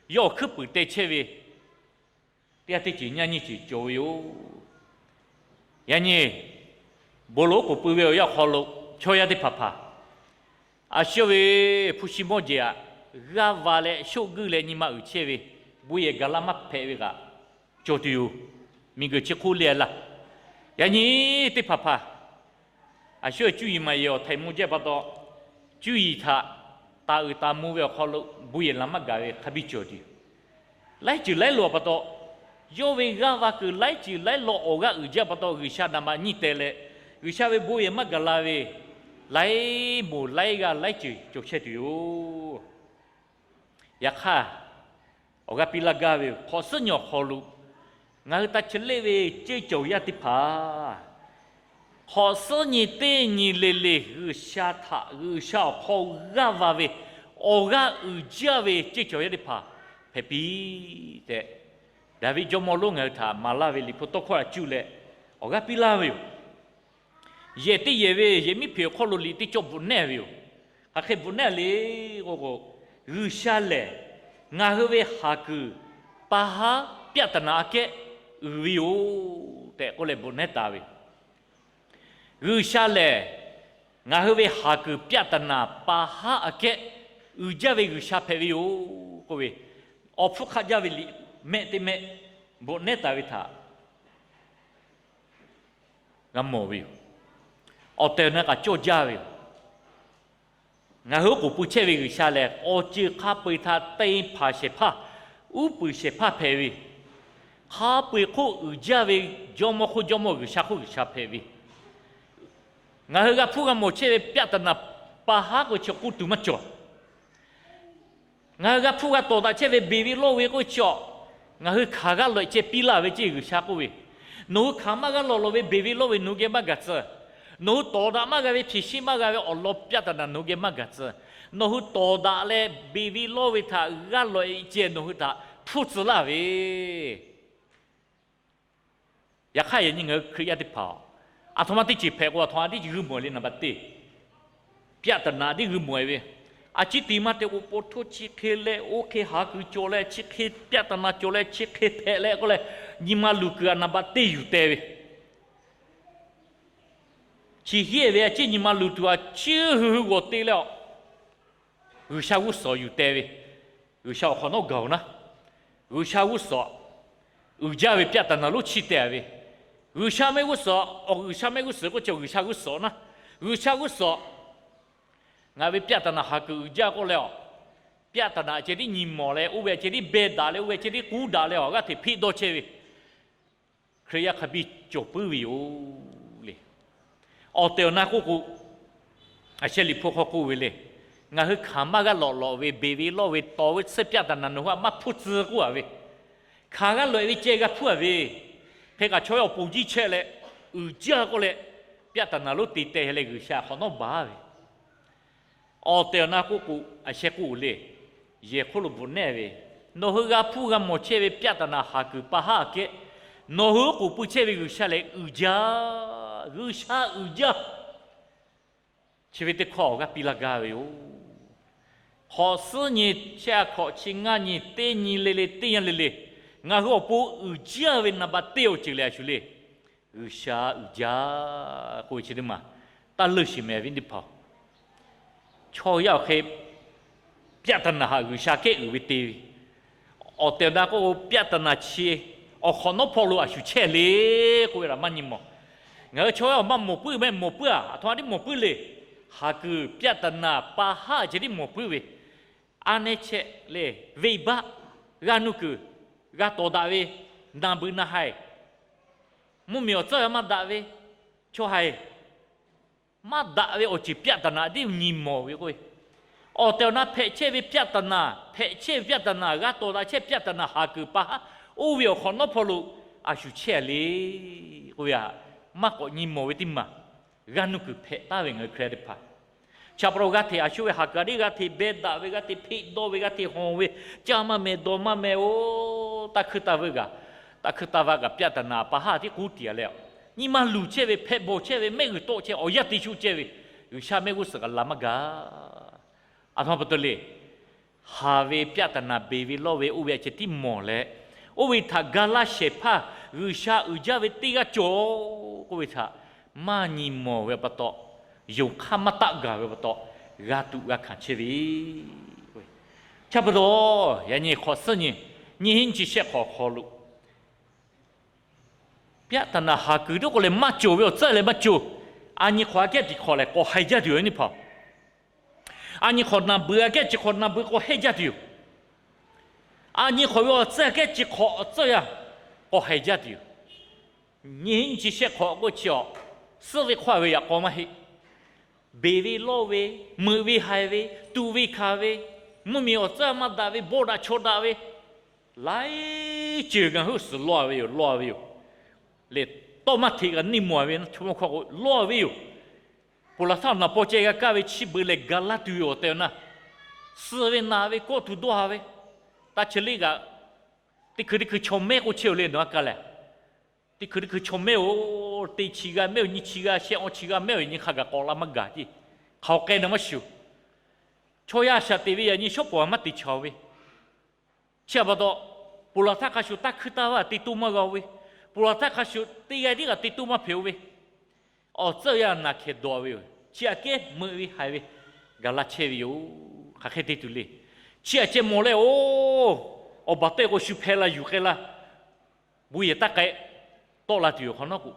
yawˇ awˬ hkuiˉ puiˍ teh chehˇ ve, teˇ g'aˇ teˇ ceuˬ nyiˇ g'aˇ nyiˇ ceuˬ cawˬ ve yoˬ. Yaꞈ nyi bon lawˬ oˉ k'oˍ pui ve awˬ yanˇ awˬ hk'aw lo chaw yaˇ teˇ hpaˍ hpaˍ, a shu ve hpu shi mawˇ jeˬ aꞈ g'aˇ va leh shoˆ guiˇ leh nyi ma uiˍ chehˇ ve, bon yehˬ gaˬ la maˇ hpehꞈ ve kaꞈ cawˬ tuˬ yoˬ. Miˬguiˬ chi hk'oˆ le laˇ. Yaꞈ nyi teˇ hpaˍ hpaˍ, a shu cuˇ yiˍ maˍ yiˍ awˬ htaiˍ mvuh jaˇ pa taw, cuˇ yiˍ htaꞈ taˍ uiˍ taˍ mvuh ve awˬ hk'aw lo bon yehˬ la maˇ gaˬ ve hk'a biˇ cawˬ tuˬ yoˬ. Laiˉ ceuˬ laiˉ law pa taw, yawˇ ve g'aˇ va kuiˬ laiˉ ceuˬ laiˉ law awˬ g'aˇ uiˍ jaˇ pa taw, G'uiˬsha နံပါတ် nyiˇ teh leh, G'uiˬsha ve bon yehˬ maˇ gaˬ la ve, laiˉ moˍ laiˉ g'aˇ laiˉ ceuˬ cawˬ chehˇ tuˬ yoˬ. Yaꞈ hk'aˇ, awˬ g'aˇ piˇ laˇ gaˇ ve yoˬ. Hk'awꞈ suhˉ nyi awˬ hk'aw lo ngaˬ hui taˇ chi leˆ ve ceˇ cawˬ yaˇ teˇ hpaˍ, hk'awꞈ suhˉ nyi teˇ nyi le le G'uiˬsha htaꞈ G'uiˬsha awˬ hk'aw g'aˇ va ve awˬ g'aˇ uiˍ jaˇ ve ceˇ cawˬ yaˇ teˇ hpaˍ hpehꞈ piˇ tehꞈ, Daˍviˆ jawˇmawˇ lonˉ ngaˬ hui htaꞈ maˍ laˇ ve Liꞈ hpu tawˇ hkawˇ htaꞈ cuˇ leh awˬ g'aˇ piˇ laˇ ve yoˬ. Yehˬ teˇ yehˬ ve yehˬ miˉ hpeꞈ awˬ hk'aw lo liꞈ teˇ cawˇ bvuhꞈ nehˇ ve yoˬ. Hk'aˬ hk'e bvuhꞈ nehˇ le k'o k'o, G'uiˬsha lehˬ ngaˬ hui ve haˍ kuiˬ pa haˉ ပြဿနာ aꞈ kehˉ uiˍ ve yoˬ tehꞈ k'oˆ leh bvuhꞈ nehˇ taˍ ve. G'uiˬsha lehˬ ngaˬ hui ve haˍ kuiˬ ပြဿနာ pa haˉ aꞈ kehˉ uiˍ jaˇ ve G'uiˬsha hpehꞈ ve yoˬ k'oˆ ve, awˬ hpfuhˇ hk'aˆ jaˇ ve liꞈ mehˆ teˇ mehˆ bvuhꞈ nehˇ taˍ ve htaꞈ g'a mawˬ ve yoˬ. Awˬ tehˬ awˬ na kaꞈ cawˇ jaˇ ve yoˬ. Ngaˬ hui oˉ k'oˍ pui chehˇ ve G'uiˬsha lehˬ, awˬ ceuˬ hk'a peu-eˬ htaꞈ te hpanˍ shehˍ hpaˇ, uˉ peunˍ shehˍ hpaˇ hpehꞈ ve, hk'a peu-eˬ hk'oˆ uiˍ jaˇ ve Jawˇmawˇ hk'oˆ Jawˇmawˇ, G'uiˬsha hk'oˆ G'uiˬsha hpehꞈ ve, ngaˬ hui g'a hpuˇ g'a mawˬ chehˇ ve ပြဿနာ pa haˉ k'o chi k'oˆ tuˬ maˇ cawˬ. Ngaˬ hui g'a hpuˇ g'a tawˍ daꞈ chehˇ ve beˬ ve lawˇ ve k'oˆ chi awˬ, ngaˬ hui hkanˍ g'aˇ lawꞈ-e ceh piˇ laˇ ve ceˇ G'uiˬsha k'oˆ ve, nawˬ hui hkanˍ maˇ g'aˇ lawꞈ lawꞈ ve beˬ ve lawˇ ve nawˬ hui geh maˇ gaˬ tcuh. Nawˬ hui tawˍ daꞈ maˇ g'a ve, ဖြေရှင်း maˇ g'a ve awˬ lawn ပြဿနာ nawˬ hui geh maˇ gaˬ tcuh. Nawˬ hui tawˍ daꞈ leh beˬ ve lawˇ ve htaꞈ g'aˇ lawꞈ-e ceh nawˬ hui htaꞈ hpuˇ tcuh laˇ ve Yaꞈ hk'aˇ yaꞈ nyi ngaˬ hui Hkriꞈ yaˇ teˇ hpaˍ, aˬ htoꞈ ma teˇ ceuˬ hpehꞈ k'o, aˬ htoꞈ ma teˇ ceuˬ g'uiˇ mawˬ le. နံပါတ် teˇ, ပြဿနာ teˇ g'uiˇ mawˬ ve, a ciˉ te maˇ te k'o, po htoˇ chi hk'e leh oˇ hk'e haˍ kuiˬ cawˬ leh, chi hk'e ပြဿနာ cawˬ leh, chi hk'e hpehꞈ leh k'oˆ leh, nyi ma luˬ kuiˬ aꞈ နံပါတ် teˇ yuˬ teh ve, chi hiˉ ve a ciˉ nyi ma luˬ tuˬ aꞈ chiˇ hui hui g'awˬ te leh a, G'uiˬsha g'uˇ suhˍ yuˬ teh ve, G'uiˬsha awˬ hk'awꞈ nawˉ gaˬ-oˬ naˉ, G'uiˬsha g'uˇ suhˍ uiˍ jaˇ ve ပြဿနာ lonˉ chiˇ teh ve, G'uiˬsha mehˆ g'uˇ suhˍ, awˬ G'uiˬsha mehˆ g'uˇ suhˍ k'oˆ chi G'uiˬsha g'uˇ suhˍ naˉ, G'uiˬsha g'uˇ suhˍ ngaˬ ve ပြဿနာ haˍ kuiˬ uiˍ jaˇ k'oˆ leh a, ပြဿနာ ceh tiˉ nyi mawˬ leh oˇ ve ceh tiˉ beh daꞈ leh oˇ ve ceh tiˉ k'uˉ daꞈ leh awˬ g'aˇ hteꞈ hpeˆ dawˇ chehˇ ve Hkriꞈ yaˇ hk'a biˇ cawˬ puiˉ ve yoˬ le. Awˬ tehˬ awˬ na k'oˆ k'o, aˬ sheh Liꞈ hpu hk'aw k'oˆ ve le, ngaˬ hui hkanˍ maˇ g'aˇ lawꞈ lawꞈ ve beˬ ve lawˇ ve tawˍ ve tsuhˇ ပြဿနာ nawˬ hui aꞈ maˇ hpuˇ tcuh k'oˆ a ve, Hkanˍ g'a lawꞈ-e ve ceh g'a hpuˇ-a ve, hk'e kaꞈ chaw yaˇ awˬ pon jiˇ chehˇ leh, uiˍ jaˇ k'oˆ leh, ပြဿနာ lonˉ te teh leh G'uiˬsha hk'awꞈ nawˉ baˬ ve. Awˬ tehˬ awˬ na k'oˆ k'o, a sheh k'oˆ le, yehˬ hk'oˆ lo bvuhꞈ nehˇ ve, nawˬ hui g'a hpuˇ g'a mawˬ chehˇ ve ပြဿနာ haˍ kuiˬ pa haˉ aꞈ kehˉ, nawˬ hui oˉ k'oˍ pui chehˇ ve G'uiˬsha lehˬ uiˍ jaˇ, G'uiˬsha uiˍ jaˇ. Chi ve teˇ hkawˇ awˬ g'aˇ piˇ laˇ gaˇ ve yoˬ. Hk'awꞈ suhˉ nyi, shehˆ a hkawꞈ chi ngaˇ nyi, teˇ nyi le le, teˇ yanˇ le le, ngaˬ hui awˬ pon uiˍ jaˇ ve နံပါတ် teˇ awˬ ceuˬ lehˬ a shu le, G'uiˬsha uiˍ jaˇ k'oˆ ve chi teˇ maˬ taˇ leunˇ sheˍ mehˍ ve teˇ hpaˍ. Chaw yaˇ awˬ hk'e ပြဿနာ haꞈ G'uiˬsha kehˉ uiˍ ve te ve, awˬ tehˬ awˬ na k'oˆ k'o ပြဿနာ chi awˬ hk'awꞈ nawˉ hpawˇ lo a shu chehˇ le k'oˆ ve htaꞈ maˇ nyi mawˬ. Ngaˬ hui chaw yaˇ awˬ maˇ mawˬ puiˉ meh, mawˬ puiˉ-a, aˬ htoꞈ ma tiˉ mawˬ puiˉ le. Haˍ kuiˬ ပြဿနာ pa haˉ ceh tiˉ mawˬ puiˉ ve, a neh chehˇ leh venˇbaˆ g'aˇ nuˇ kuiˬ g'a tawˍ daꞈ ve, naˬ beuꞈ naˬ haiˬ, mvuhˇmiˬ awˬ tcuhˉ g'a maˇ daꞈ ve, chaw haiˬ maˇ daꞈ ve awˬ ceuˬ ပြဿနာ tiˉ nyi mawˬ ve k'oˆ ve, awˬ tehˬ awˬ na hpehꞈ chehˇ ve ပြဿနာ, hpehꞈ chehˇ ve ပြဿနာ, g'a tawˍ daꞈ chehˇ ပြဿနာ haˍ kuiˬ pa haˉ oˇ ve awˬ hk'awꞈ nawˉ hpawˇ lo a shu chehˇ le k'oˆ ve htaꞈ maˇ k'awꞈ nyi mawˬ ve teˇ maˬ. G'aˇ nuˇ kuiˬ hpehꞈ taˍ ve ngaˬ hui Hkriꞈ yaˇ teˇ hpaˍ, chi pa taw g'a hteꞈ a shu ve haˍ kuiˬ a tiˉ g'a hteꞈ beh daꞈ ve, g'a hteꞈ hpeꞈ dawˇ ve, g'a hteꞈ hawˬ ve, caˇ maˇ meh dawˇ maˇ meh oˬ, taˇ hkuiˇ taˇ veuˇ kaꞈ, taˇ hkuiˇ taˇ vaˇ kaꞈ ပြဿနာ pa haˉ tiˉ k'oˆ tiꞈ-a leh, nyi ma luˬ chehˇ ve, hpehꞈ bawˬ chehˇ ve, mehˆ g'uiˬ tawˆ chehˇ, awˬ yanˇ te shu chehˇ ve, G'uiˬsha mehˆ g'uˇ suhˍ kaꞈ la maˇ gaˬ. Aˬ htoꞈ ma pa taw le. Haˍ ve ပြဿနာ beˬ ve lawˇ ve oˇ ve a ceh tiˉ mawˬ leh, oˇ ve htaꞈ ga laˇ shehˍ hpaˇ G'uiˬsha uiˍ jaˇ ve teˇ g'aˇ cawˬ k'oˆ ve htaꞈ maˇ nyi mawˬ ve pa taw, yonˍ hk'aˇ maˇ taˆ gaˬ ve pa taw, g'a tuꞈ g'a hkanˍ chehˇ ve. Chi pa taw, yaꞈ nyi hk'awꞈ suhˉ nyi, nyiˇ hinˉ nyiˇ chi shehˆ hk'awꞈ hk'aw lo ပြဿနာ haˍ kuiˬ tiˉ k'o leh maˇ cawˬ ve awˬ tcuhˉ leh maˇ cawˬ. A nyi hk'awꞈ aꞈ kehˉ tiꞈ hk'awꞈ lehˬ k'awꞈ haiˬ jaˇ tuˬ yoˬ nyi hpaˍ. A nyi hk'awꞈ naˬ beuꞈ aꞈ kehˉ chi hk'awꞈ naˬ beuꞈ k'awꞈ heˆ jaˇ tuˬ yoˬ. A nyi hk'awꞈ ve awˬ tcuhˉ aꞈ kehˉ chi hk'awꞈ awˬ tcuhˉ yaˇ k'awꞈ haiˬ jaˇ tuˬ yoˬ. Nyiˇ hinˉ nyiˇ chi shehˆ hk'awꞈ k'oˆ chi awˬ, suhˆ ve hk'aw ve yaꞈ k'aw maˇ heˆ. Beˬ ve lawˇ ve, meuꞈ ve haiˬ ve, tuꞈ ve hkanˍ ve, mvuhˇmiˬ awˬ tcuhˉ maˇ daꞈ ve, bawˇ daꞈ chaw daꞈ ve, laiˉ ceuˬ ngaˬ hui suhˍ lawˇ ve yoˬ, lawˇ ve yoˬ. Lehˬ, tawˇ maˇ hteꞈ kaꞈ neˇ mawˬ ve, chaw mawˇ hkawˇ k'o lawˇ ve yoˬ. Ponˬ laˬ htaˇ naˍ paw ceh g'a kaˇ ve chi beuꞈ lehˬ ga laˇ tuˬ ve awˬ tehˬ awˬ na, suh ve naˬ ve kawˆ tuˬ dawˇ ha ve, taˇ chi leˇ kaꞈ, teˇ hkui teˇ hkui chaw mehˆ k'oˆ chehˇ-oˬ le nawˬ a kaˇ lehˬ, teˇ hkui teˇ hkui chaw mehˆ-oˬ, teˇ chi g'a mehˆ-oˬ, nyiˇ chi g'a shehˆ, awˇ chi g'a mehˆ-oˬ, nyi hk'a gaˬ k'awꞈ la maˇ gaˬ tiˉ, hk'aˬ hk'e na maˇ shuˍ. Chaw yaˇ shaꞈ teꞈ ve yaꞈ nyi shawˉ pawˍ maˇ te chaw ve, chi pa taw, ponˬ laˬ htaˇ hk'a shuˍ taˇ hkuiˇ taˇ vaˇ te toˇ maˇ g'a-oˬ ve, ponˬ laˬ htaˇ hk'a shuˍ teˇ g'aˇ tiˉ kaꞈ te toˇ maˇ hpehꞈ-oˬ ve, awˬ tcuhˉ yaˇ naˬ hkehˍ dawˬ ve yoˬ. Chi aꞈ kehˉ meuꞈ ve haiˬ ve gaˬ laˇ chehˇ ve yoˬ. Hk'aˬ hk'e te tuˬ le. Chi aꞈ ceh mawˬ leh, oˬ, awˬ baˬ teˇ k'o shu hpehꞈ la yuˬ k'ai la, bon yehˬ taˇ k'ai, tawˆ la tuˬ yoˬ hk'awꞈ nawˉ k'o,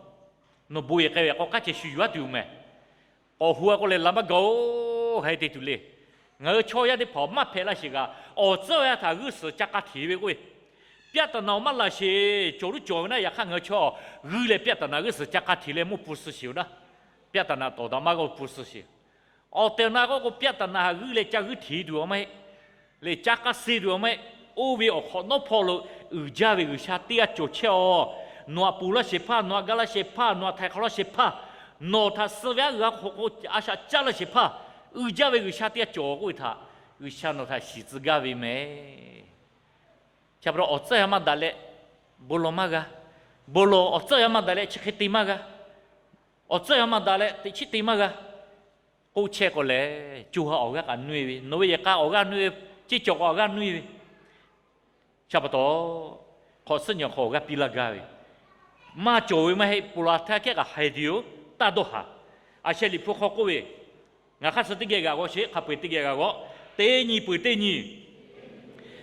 nawˬ bon yehˬ k'ai ve k'awꞈ k'aˉ ceh shu yuˬ-a tuˬ yoˬ mehˍ. K'awꞈ hu-a k'oˆ leh la maˇ gaˬ-oˬ, hk'aˬ hk'e te tuˬ le. Ngaˬ hui chaw yaˇ teˇ hpaˍ maˇ hpehꞈ laˇ sheˍ kaꞈ, awˬ tcuhˉ awˬ yaˇ htaꞈ g'uˇ suhˍ ca k'a hteꞈ ve k'oˆ ve, ပြဿနာ awˬ maˇ laˬ sheˍ, cawˬ luˉ cawˬ ve naˉ, yaꞈ hk'aˇ ngaˬ hui chaw g'uˇ leh ပြဿနာ g'uˇ suhˍ ca k'a hteꞈ leh mawˇ pun suh sheˍ-oˬ naˉ, ပြဿနာ tawˍ daꞈ maˇ g'awˇ pun suh sheˍ. Awˬ tehˬ awˬ na k'oˆ k'o ပြဿနာ haꞈ g'uˇ leh ca g'uˇ hteꞈ tuˬ-a maˇ heˆ. Lehˬ ca k'a suh tuˬ-a maˇ heˆ. Oˇ ve awˬ hk'awꞈ nawˉ hpawˇ lo uiˍ jaˇ ve G'uiˬsha teˇ g'aˇ cawˬ chehˇ-aw. Nawˬ aꞈ ponˬ laˇ shehˍ hpaˇ, nawˬ aꞈ ga laˇ shehˍ hpaˇ, nawˬ aꞈ htaiˍ hk'awꞈ laˇ shehˍ hpaˇ, nawˬ htaꞈ suh ve aˉ g'a hk'awꞈ k'o a shaꞈ caˇ laˇ shehˍ hpaˇ, uiˍ jaˇ ve G'uiˬsha teˇ g'aˇ cawˬ k'oˆ ve htaꞈ G'uiˬsha nawˬ htaꞈ shiˍ tcuh gaˇ ve mehˍ. Chi pa taw awˬ tcuhˉ yaˇ maˇ daꞈ leh bon lawˬ maˇ g'a. Bon lawˬ awˬ tcuhˉ yaˇ maˇ daꞈ leh chi hk'e te maˇ g'a. Awˬ tcuhˉ yaˇ maˇ daꞈ leh teꞈ chiˉ te maˇ g'a. K'oˆ chehˇ k'o lehˬ, co ha awˬ g'aˇ kaꞈ nuˇ-e ve, nawˬ ve yehˬ k'a awˬ g'aˇ nuˇ-e ve, ceˇ cawˬ k'o awˬ g'aˇ nuˇ-e ve. Chi pa taw, hk'awꞈ suhˉ nyi awˬ hk'aw awˬ g'aˇ piˇ laˇ gaˇ ve, maˇ cawˬ ve maˇ heˆ. Ponˬ laˬ htaˇ kehˉ kaꞈ haiˬ tuˬ yoˬ, taˇ dawˇ haˍ. A sheh Liꞈ hpu hk'aw k'oˆ ve, ngaˬ hk'aˇ suh teˇ geh g'aꞈ g'aw sheˍ, hk'a peu-eˬ teˇ geh g'aꞈ g'aw, teˇ nyi peuˬ teˇ nyi,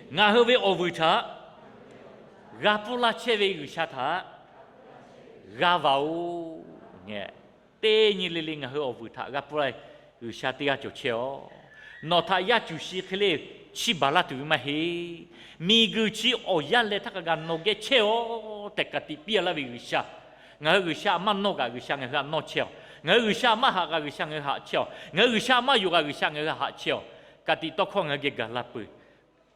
ngaˬ hui ve awˬ vuiˬ htaꞈ g'a pfuhˇ laˇ chehˇ ve G'uiˬsha htaꞈ g'a vaˬ-oˬ. Teˇ nyi le le ngaˬ hui awˬ vuiˬ htaꞈ g'a pfuhˇ laˇ G'uiˬsha teˇ g'aˇ cawˬ chehˇ-aw. Nawˬ htaꞈ yaˇ cuˬ shi hk'e le chiˇ baˬ laˇ tuˬ ve maˇ heˆ. Miˬguiˬ chi awˬ yanˇ leh htaˇ kaꞈ nawˬ geh chehˇ-aw tehꞈ ka tiꞈ piˇ-a laˇ ve G'uiˬsha. Ngaˬ hui G'uiˬsha maˇ nawˇ kaꞈ G'uiˬsha ngaˬ hui htaꞈ nawˇ chehˇ-aw. Ngaˬ hui G'uiˬsha maˇ haꞈ kaꞈ G'uiˬsha ngaˬ hui haꞈ chehˇ-aw. Ngaˬ hui G'uiˬsha maˇ yonˍ kaꞈ G'uiˬsha ngaˬ hui haꞈ chehˇ-aw. Ka tiꞈ tawˇ hkawˇ ngaˬ hui geh gaˬ la peuˬ.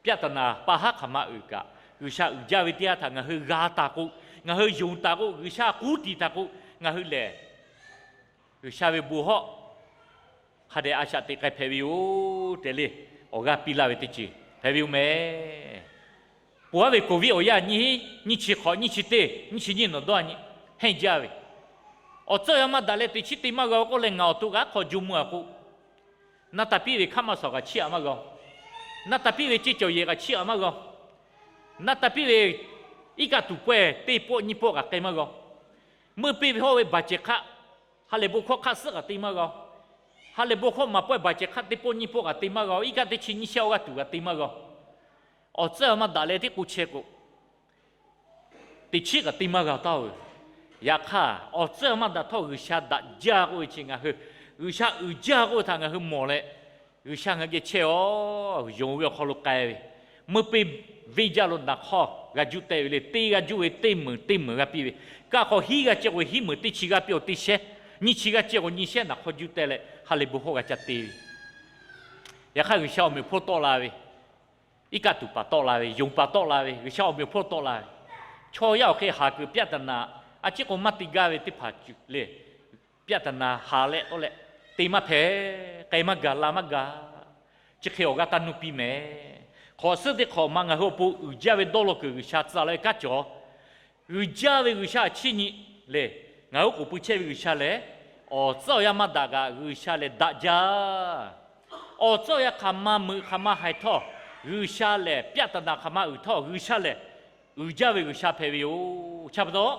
ပြဿနာ pa haˉ hk'aˬ ma uiˍ kaꞈ, G'uiˬsha uiˍ jaˇ ve teˇ yanˇ htaꞈ ngaˬ hui g'a taˍ k'o, ngaˬ hui yonˍ taˍ k'o, G'uiˬsha k'uˉ tiˍ taˍ k'o, ngaˬ hui lehˬ G'uiˬsha ve bon hawˉ hk'a dehꞈ a shaꞈ teꞈ k'ai hpehꞈ ve yoˬ tehꞈ le, awˬ g'aˇ piˇ laˇ ve teˇ ceuˬ hpehꞈ ve yoˬ mehˍ. Ponˬ aˉ ve Covid awˬ yanˇ nyiˇ, nyiˇ chi hk'awꞈ, nyiˇ chi teˇ, nyiˇ chi nyiˇ nawˬ dawˇ nyi, hehnˇ jaˇ ve, awˬ tcuhˉ awˬ yanˇ maˇ daꞈ leh teꞈ chiˉ te maˇ g'a k'oˆ leh ngaˬ awˬ to kaꞈ hk'aw jawˇmawˇ a k'o, naˆ taˍ piˇ ve hkaˆ maˇ shawˍ kaꞈ chiˇ aꞈ maˇ g'a-oˬ. Naˆ taˍ piˇ ve ceˇ cawˬ yehˬ kaꞈ chiˇ aꞈ maˇ g'a-oˬ. Naˆ taˍ piˇ ve iˉ kaˆ tuˬ pawehˇ teˇ pawˆ nyiˇ pawˆ kaꞈ k'ai maˇ g'a-oˬ. Meuˇ peˇ ve hawˇ ve baˬ cehˬ hk'aˆ, ha lehˬ bon hkawˇ hk'aˆ suhˉ kaꞈ te maˇ g'a-oˬ. Ha lehˬ bon hkawˇ maˍ pawehˇ baˬ cehˬ hk'aˆ teˇ pawˆ nyiˇ pawˆ kaꞈ te maˇ g'a-oˬ. Iˉ kaˆ teˇ chi nyiˇ shehˆ awˇ g'aˇ tuˬ kaꞈ te maˇ g'a-oˬ. Awˬ tcuhˉ awˬ yanˇ maˇ daꞈ leh teˇ k'o chehˇ k'o, teꞈ chiˉ kaꞈ te maˇ g'a taˍ-oˬ. Yaꞈ hk'aˇ, awˬ tcuhˉ awˬ yanˇ maˇ daꞈ htawˇ G'uiˬsha daꞈ jaˇ k'oˆ ve chi ngaˬ hui, G'uiˬsha uiˍ jaˇ k'oˆ ve htaꞈ ngaˬ hui mawˬ leh, G'uiˬsha ngaˬ geh chehˇ-oˬ, yonˍ ve awˬ hk'aw lo k'ai ve, meuˇ peˇ venˇ jaˇ lo naˍ hk'awˇ g'a juˇ teh ve le. Teˇ g'aˇ juˇ ve teˇ meunˍ teˇ meunˍ g'a piˇ ve, kaˆ hk'aw hiˉ g'aˇ cehˇ k'o hiˉ meunˍ, teˇ chi g'aˇ piˇ-oˬ teˇ shehˉ, nyiˇ chi g'aˇ cehˇ k'o nyiˇ shehˉ naˍ hk'awˇ juˇ teh leh ha lehˬ bon hawˇ g'a ca te ve. Yaꞈ hk'aˇ G'uiˬsha awˬ meꞈ awˬ hponˇ tawˆ la ve, iˉ kaˆ tuˬ paˍ tawˆ la ve, yonˍ paˍ tawˆ la ve, G'uiˬsha awˬ meꞈ awˬ hponˇ tawˆ la ve, chaw yaˇ awˬ hk'e haˍ kuiˬ ပြဿနာ a ciˉ k'o maˇ te gaˇ ve teˇ hpaˍ ceuˬ le, ပြဿနာ haˍ leh tawˆ leh te maˇ hpehꞈ, k'ai maˇ gaˬ, la maˇ gaˬ. Chi hk'e awˬ g'aˇ taˇ nuˇ piˇ mehˍ. Hk'awꞈ suhˉ teˇ hk'awꞈ ma ngaˬ hui awˬ pon uiˍ jaˇ ve dawˇ law kuiˬ G'uiˬsha tcuh la ve kanˉ cawˬ. Uiˍ jaˇ ve G'uiˬsha a chiˉ nyi le. Ngaˬ hui k'oˍ pui chehˇ ve G'uiˬsha lehˬ, awˬ tcuhˉ awˬ yanˇ maˇ daꞈ kaꞈ G'uiˬsha lehˬ daꞈ jaˇ. Awˬ tcuhˉ awˬ yanˇ hk'aˬ ma meuꞈ hk'aˬ ma haiˬ htawˇ, G'uiˬsha lehˬ ပြဿနာ hk'aˬ ma uiˍ htawˇ G'uiˬsha lehˬ uiˍ jaˇ ve G'uiˬsha hpehꞈ ve yoˬ. Chi pa taw,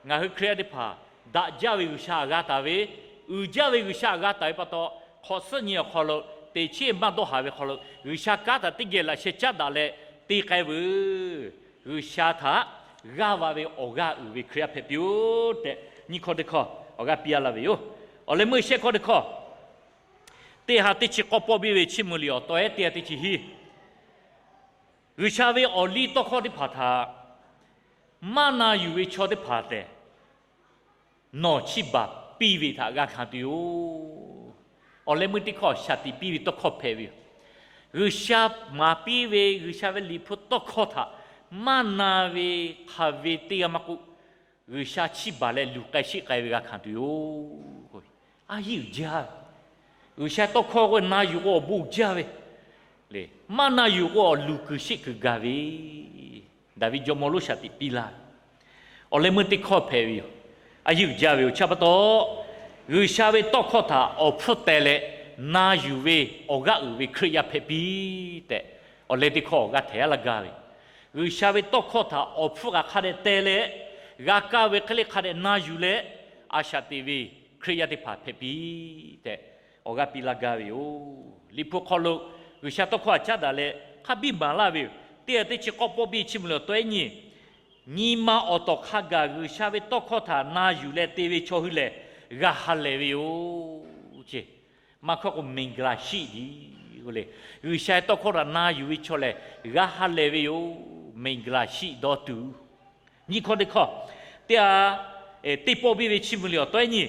ngaˬ hui Hkriꞈ yaˇ teˇ hpaˍ daꞈ jaˇ ve G'uiˬsha g'a taˍ ve, uiˍ jaˇ ve G'uiˬsha g'a taˍ ve pa taw, hk'awꞈ suhˉ nyi awˬ hk'aw lo teꞈ chiˉ maˇ dawˇ haˍ ve hk'aw lo G'uiˬsha kanˉ htaꞈ teˇ geh laꞈ sheh caˉ daꞈ leh te k'ai veuˬ. G'uiˬsha htaꞈ g'aˇ va ve awˬ g'aˇ uiˍ ve Hkriꞈ yaˇ hpehꞈ piˇ-oˆ tehꞈ nyiˇ hkawˇ teˇ hkawˇ awˬ g'aˇ piˇ a laˇ ve yoˬ. Awˬ leh meuˇ shehˆ hkawˇ teˇ hkawˇ, teˇ ha teˇ chi k'awˇ pawˆ biˇ ve Chiˇ mvuh liꞈ awˬ taweh teˇ ha teˇ chi hiˉ, G'uiˬsha ve awˬ liˇ tawˇ hkawˇ teˇ hpaˍ htaꞈ maˇ na yuˬ ve chaw teˇ hpaˍ tehꞈ nawˬ chiˇ baˬ piˇ ve htaꞈ g'a hkanˍ tuˬ yoˬ. Awˬ leh meuˇ teˇ hkawˇ shaˍ tiꞈ piˇ ve tawˇ hkawˇ hpehꞈ ve yoˬ. G'uiˬsha maˍ piˇ ve G'uiˬsha ve liꞈ hpu tawˇ hkawˇ htaꞈ maˇ na ve hk'aˬ ve teˇ g'aˇ maˇ k'oˆ, G'uiˬsha chiˇ baˬ leh luˬ k'ai sheˆ k'ai ve g'a hkanˍ tuˬ yoˬ. A yiˇ uiˍ jaˇ. G'uiˬsha tawˇ hkawˇ k'o na yuˬ k'o awˬ bon uiˍ jaˇ ve le. Maˇ na yuˬ k'o awˬ luˬ kuiˬ sheˆ kuiˬ gaˬ ve, Daˍviˆ jawˇmawˇ lonˉ shaˍ tiꞈ piˇ laˇ ve. Awˬ leh meuˇ teˇ hkawˇ hpehꞈ ve yoˬ. A yiˇ uiˍ jaˇ ve yoˬ. Chi pa taw, G'uiˬsha ve tawˇ hkawˇ htaꞈ awˬ hpfuhˇ teh leh na yuˬ ve awˬ g'aˇ uiˍ ve Hkriꞈ yaˇ hpehꞈ piˇ tehꞈ, awˬ leh teˇ hkawˇ awˬ g'aˇ htehˍ a laˇ gaˇ ve. G'uiˬsha ve tawˇ hkawˇ htaꞈ awˬ hpfuhˇ kaꞈ hk'a dehꞈ teh leh, g'a kaˇ ve hk'e le hk'a dehꞈ na yuˬ leh, a shaꞈ teꞈ ve Hkriꞈ yaˇ teˇ hpaˍ hpehꞈ piˇ tehꞈ, awˬ g'aˇ piˇ laˇ gaˇ ve yoˬ. Liꞈ hpu hk'aw lo G'uiˬsha tawˇ hkawˇ htaꞈ caˉ daꞈ leh hk'a biˇ maˍ laˇ ve yoˬ. Teˇ ha teˇ chi k'awˇ pawˆ biˇ Chiˇ mvuh liꞈ awˬ taweh nyi, nyi ma awˬ tawˍ hk'a gaˬ G'uiˬsha ve tawˇ hkawˇ htaꞈ na yuˬ leh te ve chaw hui lehˬ, g'a ha lehˬ ve yoˬ. Maˇ hkawˇ k'o, မင်္ဂလာရှိ le. G'uiˬsha ve tawˇ hkawˇ htaꞈ na yuˬ ve chaw lehˬ, g'a ha lehˬ ve yoˬ. မင်္ဂလာရှိသောသူ Nyiˇ hkawˇ teˇ hkawˇ, teˇ ha teˇ pawˆ biˇ ve Chiˇ mvuh liꞈ awˬ taweh nyi,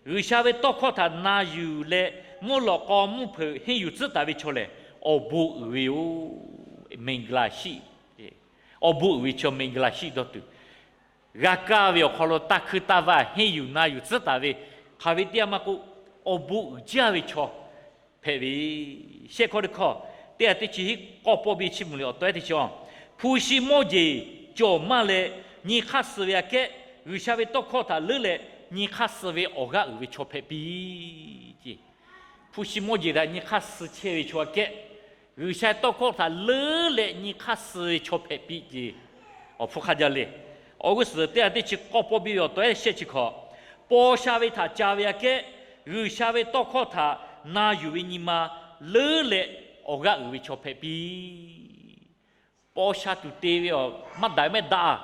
G'uiˬsha ve tawˇ hkawˇ htaꞈ na yuˬ leh mvuhˇ lawꞈ k'aw mvuhˇ hpeuꞈ henˇ yuˬ tcuhˉ taˍ ve chaw lehˬ, awˬ bon uiˍ ve yoˬ. မင်္ဂလာရှိ Awˬ bon uiˍ ve chaw မင်္ဂလာရှိသောသူ, g'a kaˇ ve awˬ hk'aw lo taˇ hkuiˇ taˇ vaˇ henˇ yuˬ na yuˬ tcuhˉ taˍ ve, hk'aˬ ve teˇ yanˇ maˇ k'oˆ, awˬ bon uiˍ jaˇ ve chaw hpehꞈ ve. Shehˆ hkawˇ teˇ hkawˇ, teˇ ha teˇ chi hiˉ k'awˇ pawˆ biˇ Chiˇ mvuh liꞈ awˬ taweh teˇ chi, hpu shi mawˇ jeˬ cawˬ maˇ leh nyi hk'aˇ suh ve aꞈ kehˉ, G'uiˬsha ve tawˇ hkawˇ htaꞈ leuˉ leh nyi hk'aˇ suh ve awˬ g'aˇ uiˍ ve chaw hpehꞈ piˇ. Hpu shi mawˇ jeˬ htaꞈ nyi hk'aˇ suh chehˇ ve chaw aꞈ kehˉ, G'uiˬsha tawˇ hkawˇ htaꞈ leuˉ leh nyi hk'aˇ suh ve chaw hpehꞈ piˇ ce. Awˬ hpfuhˇ hk'a jaˇ le. Awˬ g'uˇ suhˍ teˇ ha teˇ chi k'awˇ pawˆ biˇ ve awˬ taweh shehˆ chi hkawˇ, paw sha ve htaꞈ ca ve aꞈ kehˉ, G'uiˬsha ve tawˇ hkawˇ htaꞈ na yuˬ ve nyi ma leuˉ leh awˬ g'aˇ uiˍ ve chaw hpehꞈ piˇ. Paw sha tuˬ te ve awˬ maˇ daꞈ mehˆ daꞈ,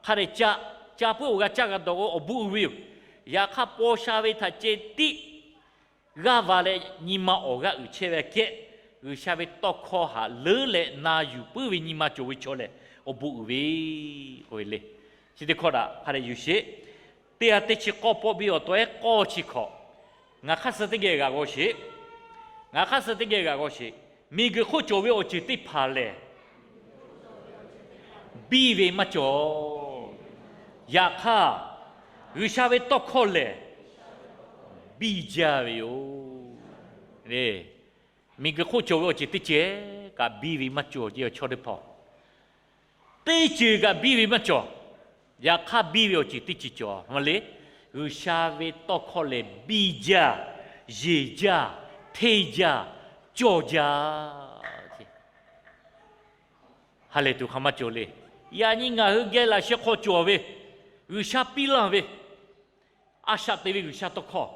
hk'a dehꞈ ca, ca puiˉ awˬ g'a caˇ g'a dawˬ k'o awˬ bon uiˍ ve yoˬ. Yaꞈ hk'aˇ, paw sha ve htaꞈ ceh tiˉ g'aˇ va leh nyi ma awˬ g'aˇ uiˍ chehˇ ve aꞈ kehˉ, G'uiˬsha ve tawˇ hkawˇ htaꞈ leuˉ leh na yuˬ puiˉ ve nyi ma cawˬ ve chaw lehˬ, awˬ bon uiˍ ve k'oˆ ve le. Chi teˇ hkawˇ htaꞈ hk'a dehꞈ yuˬ sheˍ. Teˇ ha teˇ chi k'awˇ pawˆ biˇ awˬ taweh k'awˇ chi hkawꞈ, ngaˬ hk'aˇ suh teˇ geh g'aꞈ g'aw sheˍ. Ngaˬ hk'aˇ suh teˇ geh g'aꞈ g'aw sheˍ. Miˬguiˬ hk'oˆ cawˬ ve awˬ ceuˬ teˇ hpaˍ lehˬ, biˇ ve maˇ cawˬ. Yaꞈ hk'aˇ, G'uiˬsha ve tawˇ hkawˇ lehˬ, biˇ jaˇ ve yoˬ. Miˬguiˬ hk'oˆ cawˬ ve awˬ ceuˬ teˇ ceuˬ kaꞈ biˇ ve maˇ cawˬ. Teˇ ceuˬ kaꞈ biˇ ve maˇ cawˬ. Yaꞈ hk'aˇ, biˇ ve awˬ ceuˬ teˇ ceuˬ cawˬ. Maˇ le, G'uiˬsha ve tawˇ hkawˇ lehˬ, biˇ jaˇ, yeˬ jaˇ, hteˇ jaˇ, cawˇ jaˇ. Ha lehˬ tuˬ hk'aˬ maˇ cawˬ le. Yaꞈ nyi ngaˬ hui geh laꞈ sheh hk'aw cawˬ ve, G'uiˬsha piˇ laˇ ve, a shaꞈ te ve G'uiˬsha tawˇ hkawˇ,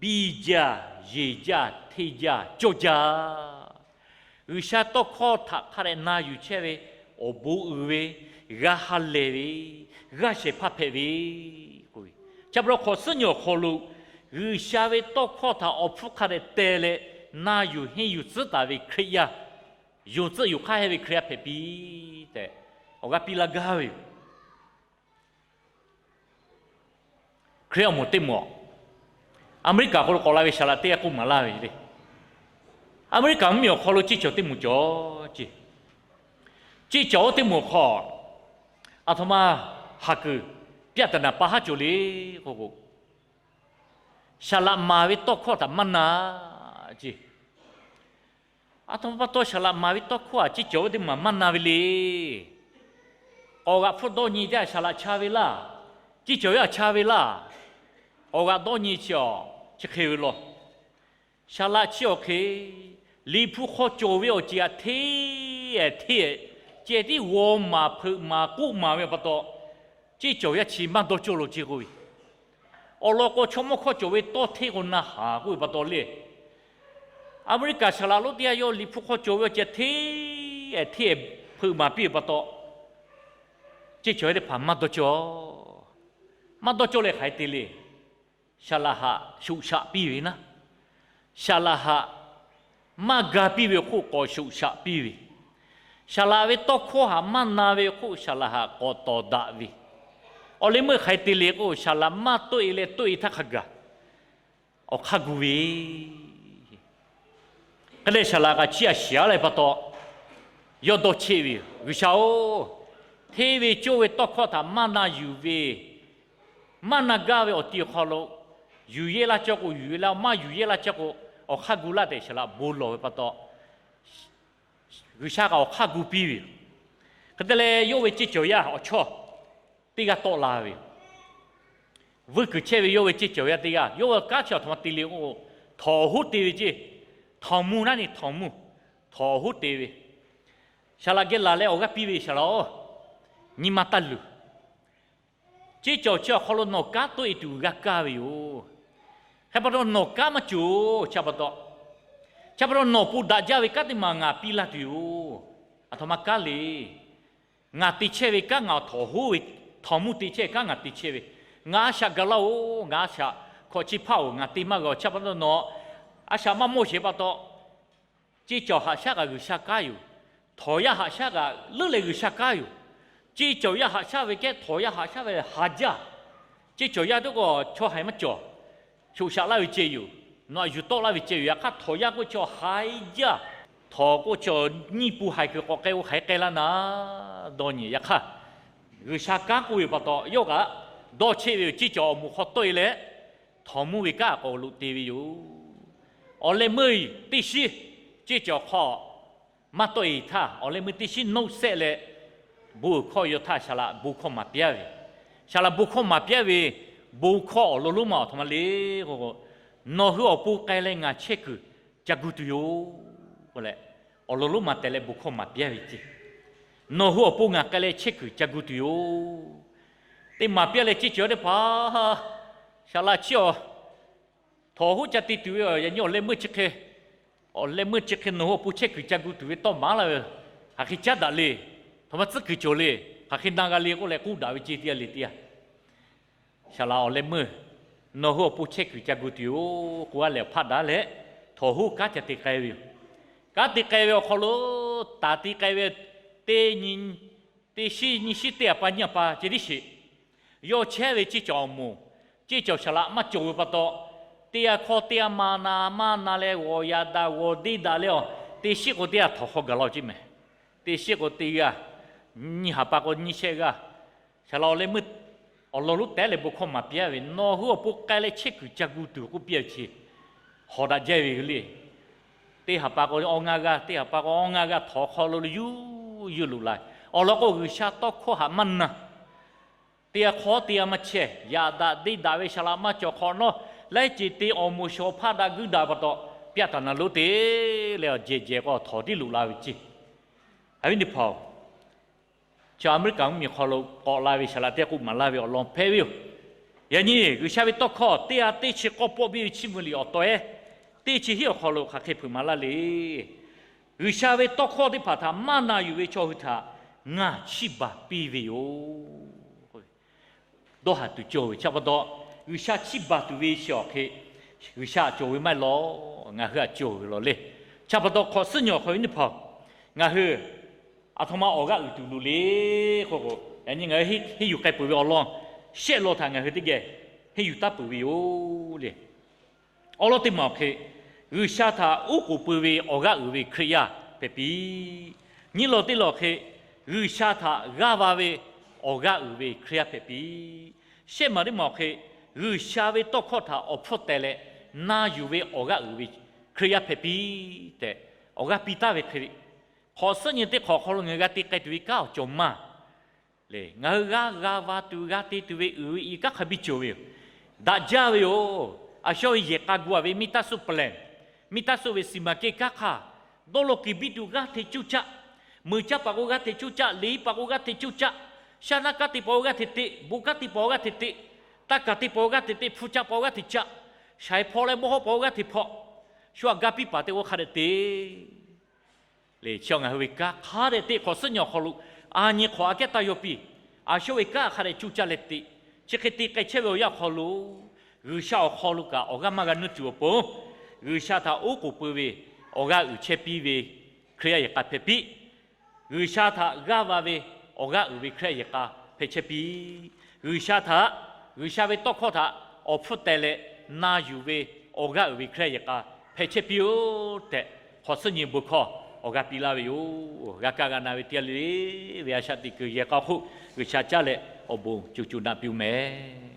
biˇ jaˇ, yeˬ jaˇ, hteˇ jaˇ, cawˇ jaˇ. G'uiˬsha tawˇ hkawˇ htaꞈ hk'a dehꞈ na yuˬ chehˇ ve, awˬ bon uiˍ ve, g'a ha lehˬ ve, g'aˇ shehˍ hpaˇ hpehꞈ ve k'o, chi pa taw hk'awꞈ suhˉ nyi awˬ hk'aw lo G'uiˬsha ve tawˇ hkawˇ htaꞈ awˬ hpfuhˇ hk'a dehꞈ teh leh na yuˬ henˇ yuˬ tcuhˉ taˍ ve Hkriꞈ yaˇ, yonˍ tcuhˆ yonˍ hk'aˇ hehˇ ve Hkriꞈ yaˇ hpehꞈ piˇ tehꞈ awˬ g'aˇ piˇ laˇ gaˇ ve yoˬ. Hkriꞈ awˬ moˍ teˇ moˍ, Aˍmeˍriˆkaˍ hk'aw lo k'awꞈ la ve saˍ laꞈ teˇ g'aˇ k'oˆ maˍ laˇ ve le. Aˍmeˍriˆkaˍ mvuhˇmiˬ awˬ hk'aw lo ceˇ cawˬ teˇ moˍ cawˬ ce. Ceˇ cawˬ oˇ teˇ moˍ awˬ hk'aw, aˬ htoꞈ ma haˍ kuiˬ ပြဿနာ pa haˉ cawˬ le k'o k'o, saˍ laꞈ maˍ ve tawˇ hkawˇ htaꞈ maˇ na ce. Aˬ htoꞈ ma pa taw saˍ laꞈ maˍ ve tawˇ hkawˇ htaꞈ ceˇ cawˬ oˇ teˇ moˍ maˇ na ve le. Awˬ g'aꞈ hpfuhˇ dawˇ nyi teˇ g'aˇ saˍ laꞈ cha ve laˇ, ceˇ cawˬ yaˇ cha ve laˇ. Awˬ g'aꞈ dawˇ nyi chi awˬ chi hk'e ve law. Saˍ laꞈ chi awˬ hk'e, Liꞈ hpu hk'aw cawˬ ve awˬ ceuˬ htaꞈ hteˇ hteˇ, ceh tiˉ g'aw maˍ hpeuꞈ maˍ k'oˆ maˍ ve pa taw, ceˇ cawˬ yaˇ chi maˇ dawˇ cawˇ lo ce k'oˆ ve. Awˬ lawn k'o, chaw mawˇ hkawˇ cawˬ ve tawˇ hteˇ k'o na haˍ k'oˆ ve pa taw le. Aˍmeˍriˆkaˍ saˍ laꞈ lonˉ teˇ g'aˇ yawˇ Liꞈ hpu hk'aw cawˬ ve awˬ ceuˬ hteˇ hteˇ hpeuꞈ maˍ piˇ ve pa taw, ceˇ cawˬ yaˇ teˇ hpaˍ maˇ dawˇ cawˇ. Maˇ dawˇ cawˇ leh hk'aˬ hk'e te le. Saˍ laꞈ haꞈ shoꞈ shaꞈ piˇ ve naˉ, saˍ laꞈ haꞈ maˇ ga piˇ ve awˬ hk'oˆ k'awꞈ shoꞈ shaꞈ piˇ ve, saˍ laꞈ ve tawˇ hkawˇ haꞈ maˇ na ve awˬ hk'oˆ saˍ laꞈ haꞈ k'awꞈ tawˍ daꞈ ve, awˬ leh meuˇ hk'aˬ hk'e te le k'o, saˍ laꞈ maˇ tawˆ e leh tawˆ e htaˇ hk'a gaˬ awˬ hk'aˇ gu ve hk'e leh saˍ laꞈ kaꞈ chiˇ aꞈ shiˍ aˉ leh pa taw, yawˇ dawˇ cheˆ ve yoˬ. G'uiˬsha-oˬ, hteˇ ve cawˇ ve tawˇ hkawˇ htaꞈ maˇ na yuˬ ve, maˇ na gaˇ ve awˬ ti awˬ hk'aw lo, yuˬ yehˇ laˇ cawˇ k'o yuˬ yehˇ laˇ, maˇ yuˬ yehˇ laˇ cawˇ k'o, awˬ hk'aˇ gu laˇ tehꞈ saˍ laꞈ bon lawˬ ve pa taw, G'uiˬsha kaꞈ awˬ hk'aˇ gu piˇ ve yoˬ. Hk'e te leh, yawˇ ve ceˇ cawˬ yaˇ awˬ chawˇ teˇ g'aˇ tawˆ la ve yoˬ. Vuiˇ kuiˬ chehˇ ve yawˇ ve ceˇ cawˬ yaˇ teˇ g'aˇ, yawˇ ve kanˉ chi aˬ htoꞈ ma te le k'o, htawnˍ hoˉ te ve ceˇ. Htawnˍ mvuh naˉ ni htawnˍ mvuh, htawnˍ hoˉ te ve, saˍ laꞈ geh laˬ leh awˬ g'aˇ piˇ ve, Saˍ laꞈ-oˬ, nyi ma taˇ luˬ. Ceˇ cawˬ chi awˬ hk'aw lo nawˬ kanˉ tawˆ e tuˬ g'a kaˇ ve yoˬ. Hk'e pa taw nawˬ kanˉ maˇ cawˬ. Chi pa taw, chi pa taw nawˬ pon daꞈ jaˇ ve kanˉ teˇ maˬ ngaˬ piˇ laˇ tuˬ yoˬ. Aˬ htoꞈ ma kanˉ le. Ngaˬ te chehˇ ve kanˉ ngaˬ htawnˍ hoˉ ve, htawnˍ mvuh te chehˇ ve kanˉ ngaˬ te chehˇ ve, ngaˬ a shaꞈ gaˬ laˇ-oˬ, ngaˬ a shaꞈ hkawꞈ chi hpaˇ-oˬ, ngaˬ te maˇ g'a. Chi pa taw nawˬ a shaꞈ maˇ mawˇ sheˍ pa taw, ceˇ cawˬ haꞈ shaˉ kaꞈ G'uiˬsha kanˉ yoˬ. Htawnˍ yaˇ haꞈ shaˉ kaꞈ leuˉ leh G'uiˬsha kanˉ yoˬ. Ceˇ cawˬ yaˇ haꞈ shaˉ ve kehˉ htawnˍ yaˇ haꞈ shaˉ ve lehˬ ha jaˇ. Ceˇ cawˬ yaˇ teˇ k'o chaw haiˬ maˇ cawˬ. Shoꞈ shaꞈ laˇ ve ceh yoˬ. Nawˬ a yuˬ tawˆ laˇ ve ceh yoˬ. Yaꞈ hk'aˇ htawnˍ yaˇ k'o chaw haiˬ jaˇ. Htawnˍ k'o chaw nyiˇ pu haiˬ kuiˬ k'awꞈ k'ai-o, hk'aˬ hk'e k'ai laˇ na dawˇ nyi. Yaꞈ hk'aˇ, G'uiˬsha kanˉ k'oˆ ve pa taw, yawˇ kaꞈ dawˇ cheˆ ve yoˬ. Ceˇ cawˬ awˬ moˍ hk'aw tawˆ e leh, htawnˍ mvuh ve kanˉ k'awꞈ loꞈ te ve yoˬ. Awˬ leh meuˇ teˇ shiˉ ceˇ cawˬ hk'aw maˇ tawˆ e htaˇ, awˬ leh meuˇ teˇ shiˉ noˆ sehˆ leh, bon uiˍ hkawˇ yaw htaˇ, Saˍ laꞈ bon hkawˇ maˍ piˇ-a ve, Saˍ laꞈ bon hkawˇ maˍ piˇ-a ve, bon hkawˇ awˬ lawn lonˉ ma aˬ htoꞈ ma le k'o, Nawˬ hui awˬ pon k'ai leh ngaˬ chehˇ kuiˬ ca gu tuˬ yoˬ k'oˆ leh, awˬ lawn lonˉ ma teh leh bon hkawˇ maˍ piˇ-a ve ceˇ. Nawˬ hui awˬ pon ngaˬ k'ai leh chehˇ kuiˬ ca gu tuˬ yoˬ. Teˇ maˍ piˇ-a leh ceˇ cawˬ yaˇ teˇ hpaˍ, Saˍ laꞈ chi awˬ htawnˍ hoˉ ca te tuˬ ve, yaꞈ nyi awˬ leh meuˇ chi hk'e, awˬ leh meuˇ chi hk'e nawˬ hui awˬ pon chehˇ kuiˬ ca gu tuˬ ve tawˇ maˍ laˇ ve, hk'aˬ hk'e caˉ daꞈ le. Htaꞈ ma tcuhˉ kuiˬ cawˬ le. Hk'aˬ hk'e na g'a le k'oˆ leh k'oˆ daꞈ ve ceˇ teˇ g'aˇ le teˇ g'aˇ. Saˍ laꞈ awˬ leh meuˇ, Nawˬ hui awˬ pon chehˇ kuiˬ ca gu tuˬ yoˬ k'oˆ-a leh awˬ hpaˆ daꞈ leh, htawnˍ hoˉ kanˉ ca te k'ai ve yoˬ. Kanˉ te k'ai ve awˬ hk'aw lo, taˍ te k'ai ve teˇ nyi, teˇ shiˉ nyiˇ shiˉ teˇ a pa nyiˇ a pa ceh tiˉ sheˍ. Yawˇ chehˇ ve ceˇ cawˬ awˬ moˍ, ceˇ cawˬ Saˍ laꞈ maˇ cawˬ ve pa taw, teˇ g'aˇ hkawˇ teˇ g'aˇ ma na maˇ na leh g'awˬ yaꞈ daꞈ g'awˬ deˇ daꞈ leh, teˇ shiˉ k'o teˇ g'aˇ htawnˍ hk'aw gaˬ la ceˇ mehˍ. Teˇ shiˉ k'o teˇ g'aˇ nyiˇ haˍ pa k'o nyiˇ shehˆ g'aˇ, saˍ laꞈ awˬ leh meuˇ awˬ lawn lonˉ tehˉ leh bon hkawˇ maˍ piˇ-a ve, nawˬ hui awˬ pon k'ai leh chehˇ kuiˬ ca gu tuˬ k'oˆ piˇ-a ve chi hawˍ daꞈ jaˇ ve le. Teˇ haˍ pa k'o awˇ ngaˇ g'aˇ, teˇ haˍ pa k'o awˇ ngaˇ g'aˇ htawnˍ hk'aw lo yuˬ yuˬ loꞈ la ve. Awˬ lawn k'o, G'uiˬsha tawˇ hkawˇ htaꞈ maˇ na. Teˇ g'aˇ hk'awˇ teˇ g'aˇ maˇ chehˇ, yaꞈ daꞈ deˇ daꞈ ve saˍ laꞈ maˇ cawˬ hk'awꞈ nawˉ, laiˉ ceuˬ te awˬ moˍ shawˍ hpaˇ daꞈ guiˇ daꞈ pa taw, pyaˇ taˍ naˍ lonˉ te leh awˬ jehˬ jehˬ k'o htawnˍ tiˉ loꞈ la ve ceˇ. Awˬ viˉ teˇ hpaˍ-oˬ, chi Aˍmeˍriˆkaˍ mvuhˇmiˬ hk'aw lo k'awꞈ la ve saˍ laꞈ teˇ k'oˆ maˍ laˇ ve awˬ lawn hpehꞈ ve yoˬ. Yaꞈ nyi G'uiˬsha ve tawˇ hkawˇ teˇ g'aˇ teˇ chi k'awˇ pawˆ biˇ ve chiˇ mvuh liꞈ awˬ taw-ehˉ teˇ chi hiˉ awˬ hk'aw lo hk'aˬ hk'e hpeuꞈ maˍ laˇ le. G'uiˬsha ve tawˇ hkawˇ teˇ hpaˍ htaꞈ maˇ na yuˬ ve chaw hui htaꞈ ngaˬ chiˇ baˬ piˇ ve yoˬ. Dawˇ haˍ tuˬ cawˬ ve chi pa taw, G'uiˬsha chiˇ baˬ tuˬ ve chi awˬ hk'e G'uiˬsha aꞈ cawˬ ve maˇ heˆ lawˬ, ngaˬ hui aꞈ cawˬ ve lawˬ le. Chi pa taw hk'awꞈ suhˉ nyi awˬ hk'aw lo teˇ hpaˍ-oˬ, ngaˬ hui aˬ htoꞈ ma awˬ g'aˇ uiˍ tuˬ loˍ le k'o k'o, yaꞈ nyi ngaˬ hui henˇ yuˬ k'ai peuˬ ve awˬ lawn shehˆ lawn htaꞈ ngaˬ hui teˇ geh henˇ yuˬ taˉ peuˬ ve yoˬ le. Awˬ lawn teˇ maˬ awˬ hk'e, G'uiˬsha htaꞈ oˉ k'oˍ pui ve awˬ g'aˇ uiˍ ve Hkriꞈ yaˇ hpehꞈ piˇ. Nyiˇ lawn teˇ lawn hk'e, G'uiˬsha htaꞈ g'aˇ va ve awˬ g'aˇ uiˍ ve Hkriꞈ yaˇ hpehꞈ piˇ. Shehˆ maˬ teˇ maˬ awˬ hk'e, G'uiˬsha ve tawˇ hkawˇ htaꞈ awˬ hpfuhˇ teh leh na yuˬ ve awˬ g'aˇ uiˍ ve Hkriꞈ yaˇ hpehꞈ piˇ tehꞈ, awˬ g'aˇ piˇ taˍ ve hk'e, hk'awꞈ suhˉ nyi teˇ hk'awꞈ hk'aw lo ngaˬ hui g'a te k'ai tuˬ ve kanˉ awˬ cawˬ maˇ le. Ngaˬ hui g'a g'a va tuˬ g'a te tuˬ ve uiˍ ve i kanˉ hk'a biˇ cawˬ ve yoˬ. Daꞈ jaˇ ve yoˬ. A shawˉ ve yehˬ k'a gu-a ve မိသားစု plan, မိသားစု ve စီမံကိန်း kanˉ hk'aˇ, dawˇ law kuiˬ biˇ tuˬ g'aˇ hteꞈ cuˇ caˆ, meuꞈ caˇ paˍ k'o g'aˇ hteꞈ cuˇ caˆ, liꞈ paˍ k'o g'aˇ hteꞈ cuˇ caˆ, shaˉ naˆ kanˉ te paˍ k'o g'aˇ hteꞈ te, bon kanˉ te paˍ k'o g'aˇ hteꞈ te, taˇ kaˬ te paˍ k'o g'aˇ hteꞈ te, hpu caˆ paˍ k'o g'aˇ hteꞈ caˆ, shaiˍ hpawˇ leh mawˇ hawˉ paˍ k'o g'aˇ hteꞈ hpawˇ, shu aꞈ ga piˇ paˍ te k'o hk'a dehꞈ te le. Chi ngaˬ hui ve kanˉ hk'a dehꞈ teˇ hk'awꞈ suhˉ nyi awˬ hk'aw lo a nyi hk'awꞈ aꞈ kehˉ taˇ yaw piˇ. A shawˉ ve kanˉ hk'a dehꞈ cuˇ caˇ leh te. Chi hk'e te k'ai chehˇ ve awˬ yanˇ awˬ hk'aw lo, G'uiˬsha awˬ hk'aw lo kaꞈ awˬ g'aˇ maˇ g'a nuˇ tuˬ awˬ pon, G'uiˬsha htaꞈ oˉ k'oˍ pui ve awˬ g'aˇ uiˍ chehˇ piˇ ve Hkriꞈ yaˇ yehˬ k'a hpehꞈ piˇ. G'uiˬsha htaꞈ g'aˇ va ve awˬ g'aˇ uiˍ ve Hkriꞈ yaˇ yehˬ k'a hpehꞈ chehˇ piˇ. G'uiˬsha htaꞈ, G'uiˬsha ve tawˇ hkawˇ htaꞈ awˬ hpfuhˇ teh leh na yuˬ ve awˬ g'aˇ uiˍ ve Hkriꞈ yaˇ yehˬ k'a hpehꞈ chehˇ piˇ-oˆ tehꞈ, hk'awꞈ suhˉ nyi bon hkawˇ awˬ g'aˇ piˇ laˇ ve yoˬ. G'a kaˇ g'a na ve teˇ g'aˇ le le ve a shaꞈ teꞈ kuiˬ yehˬ k'a hk'oˆ G'uiˬsha caˇ leh awˬ bon co co naꞈ piˇ-oˆ mehˍ.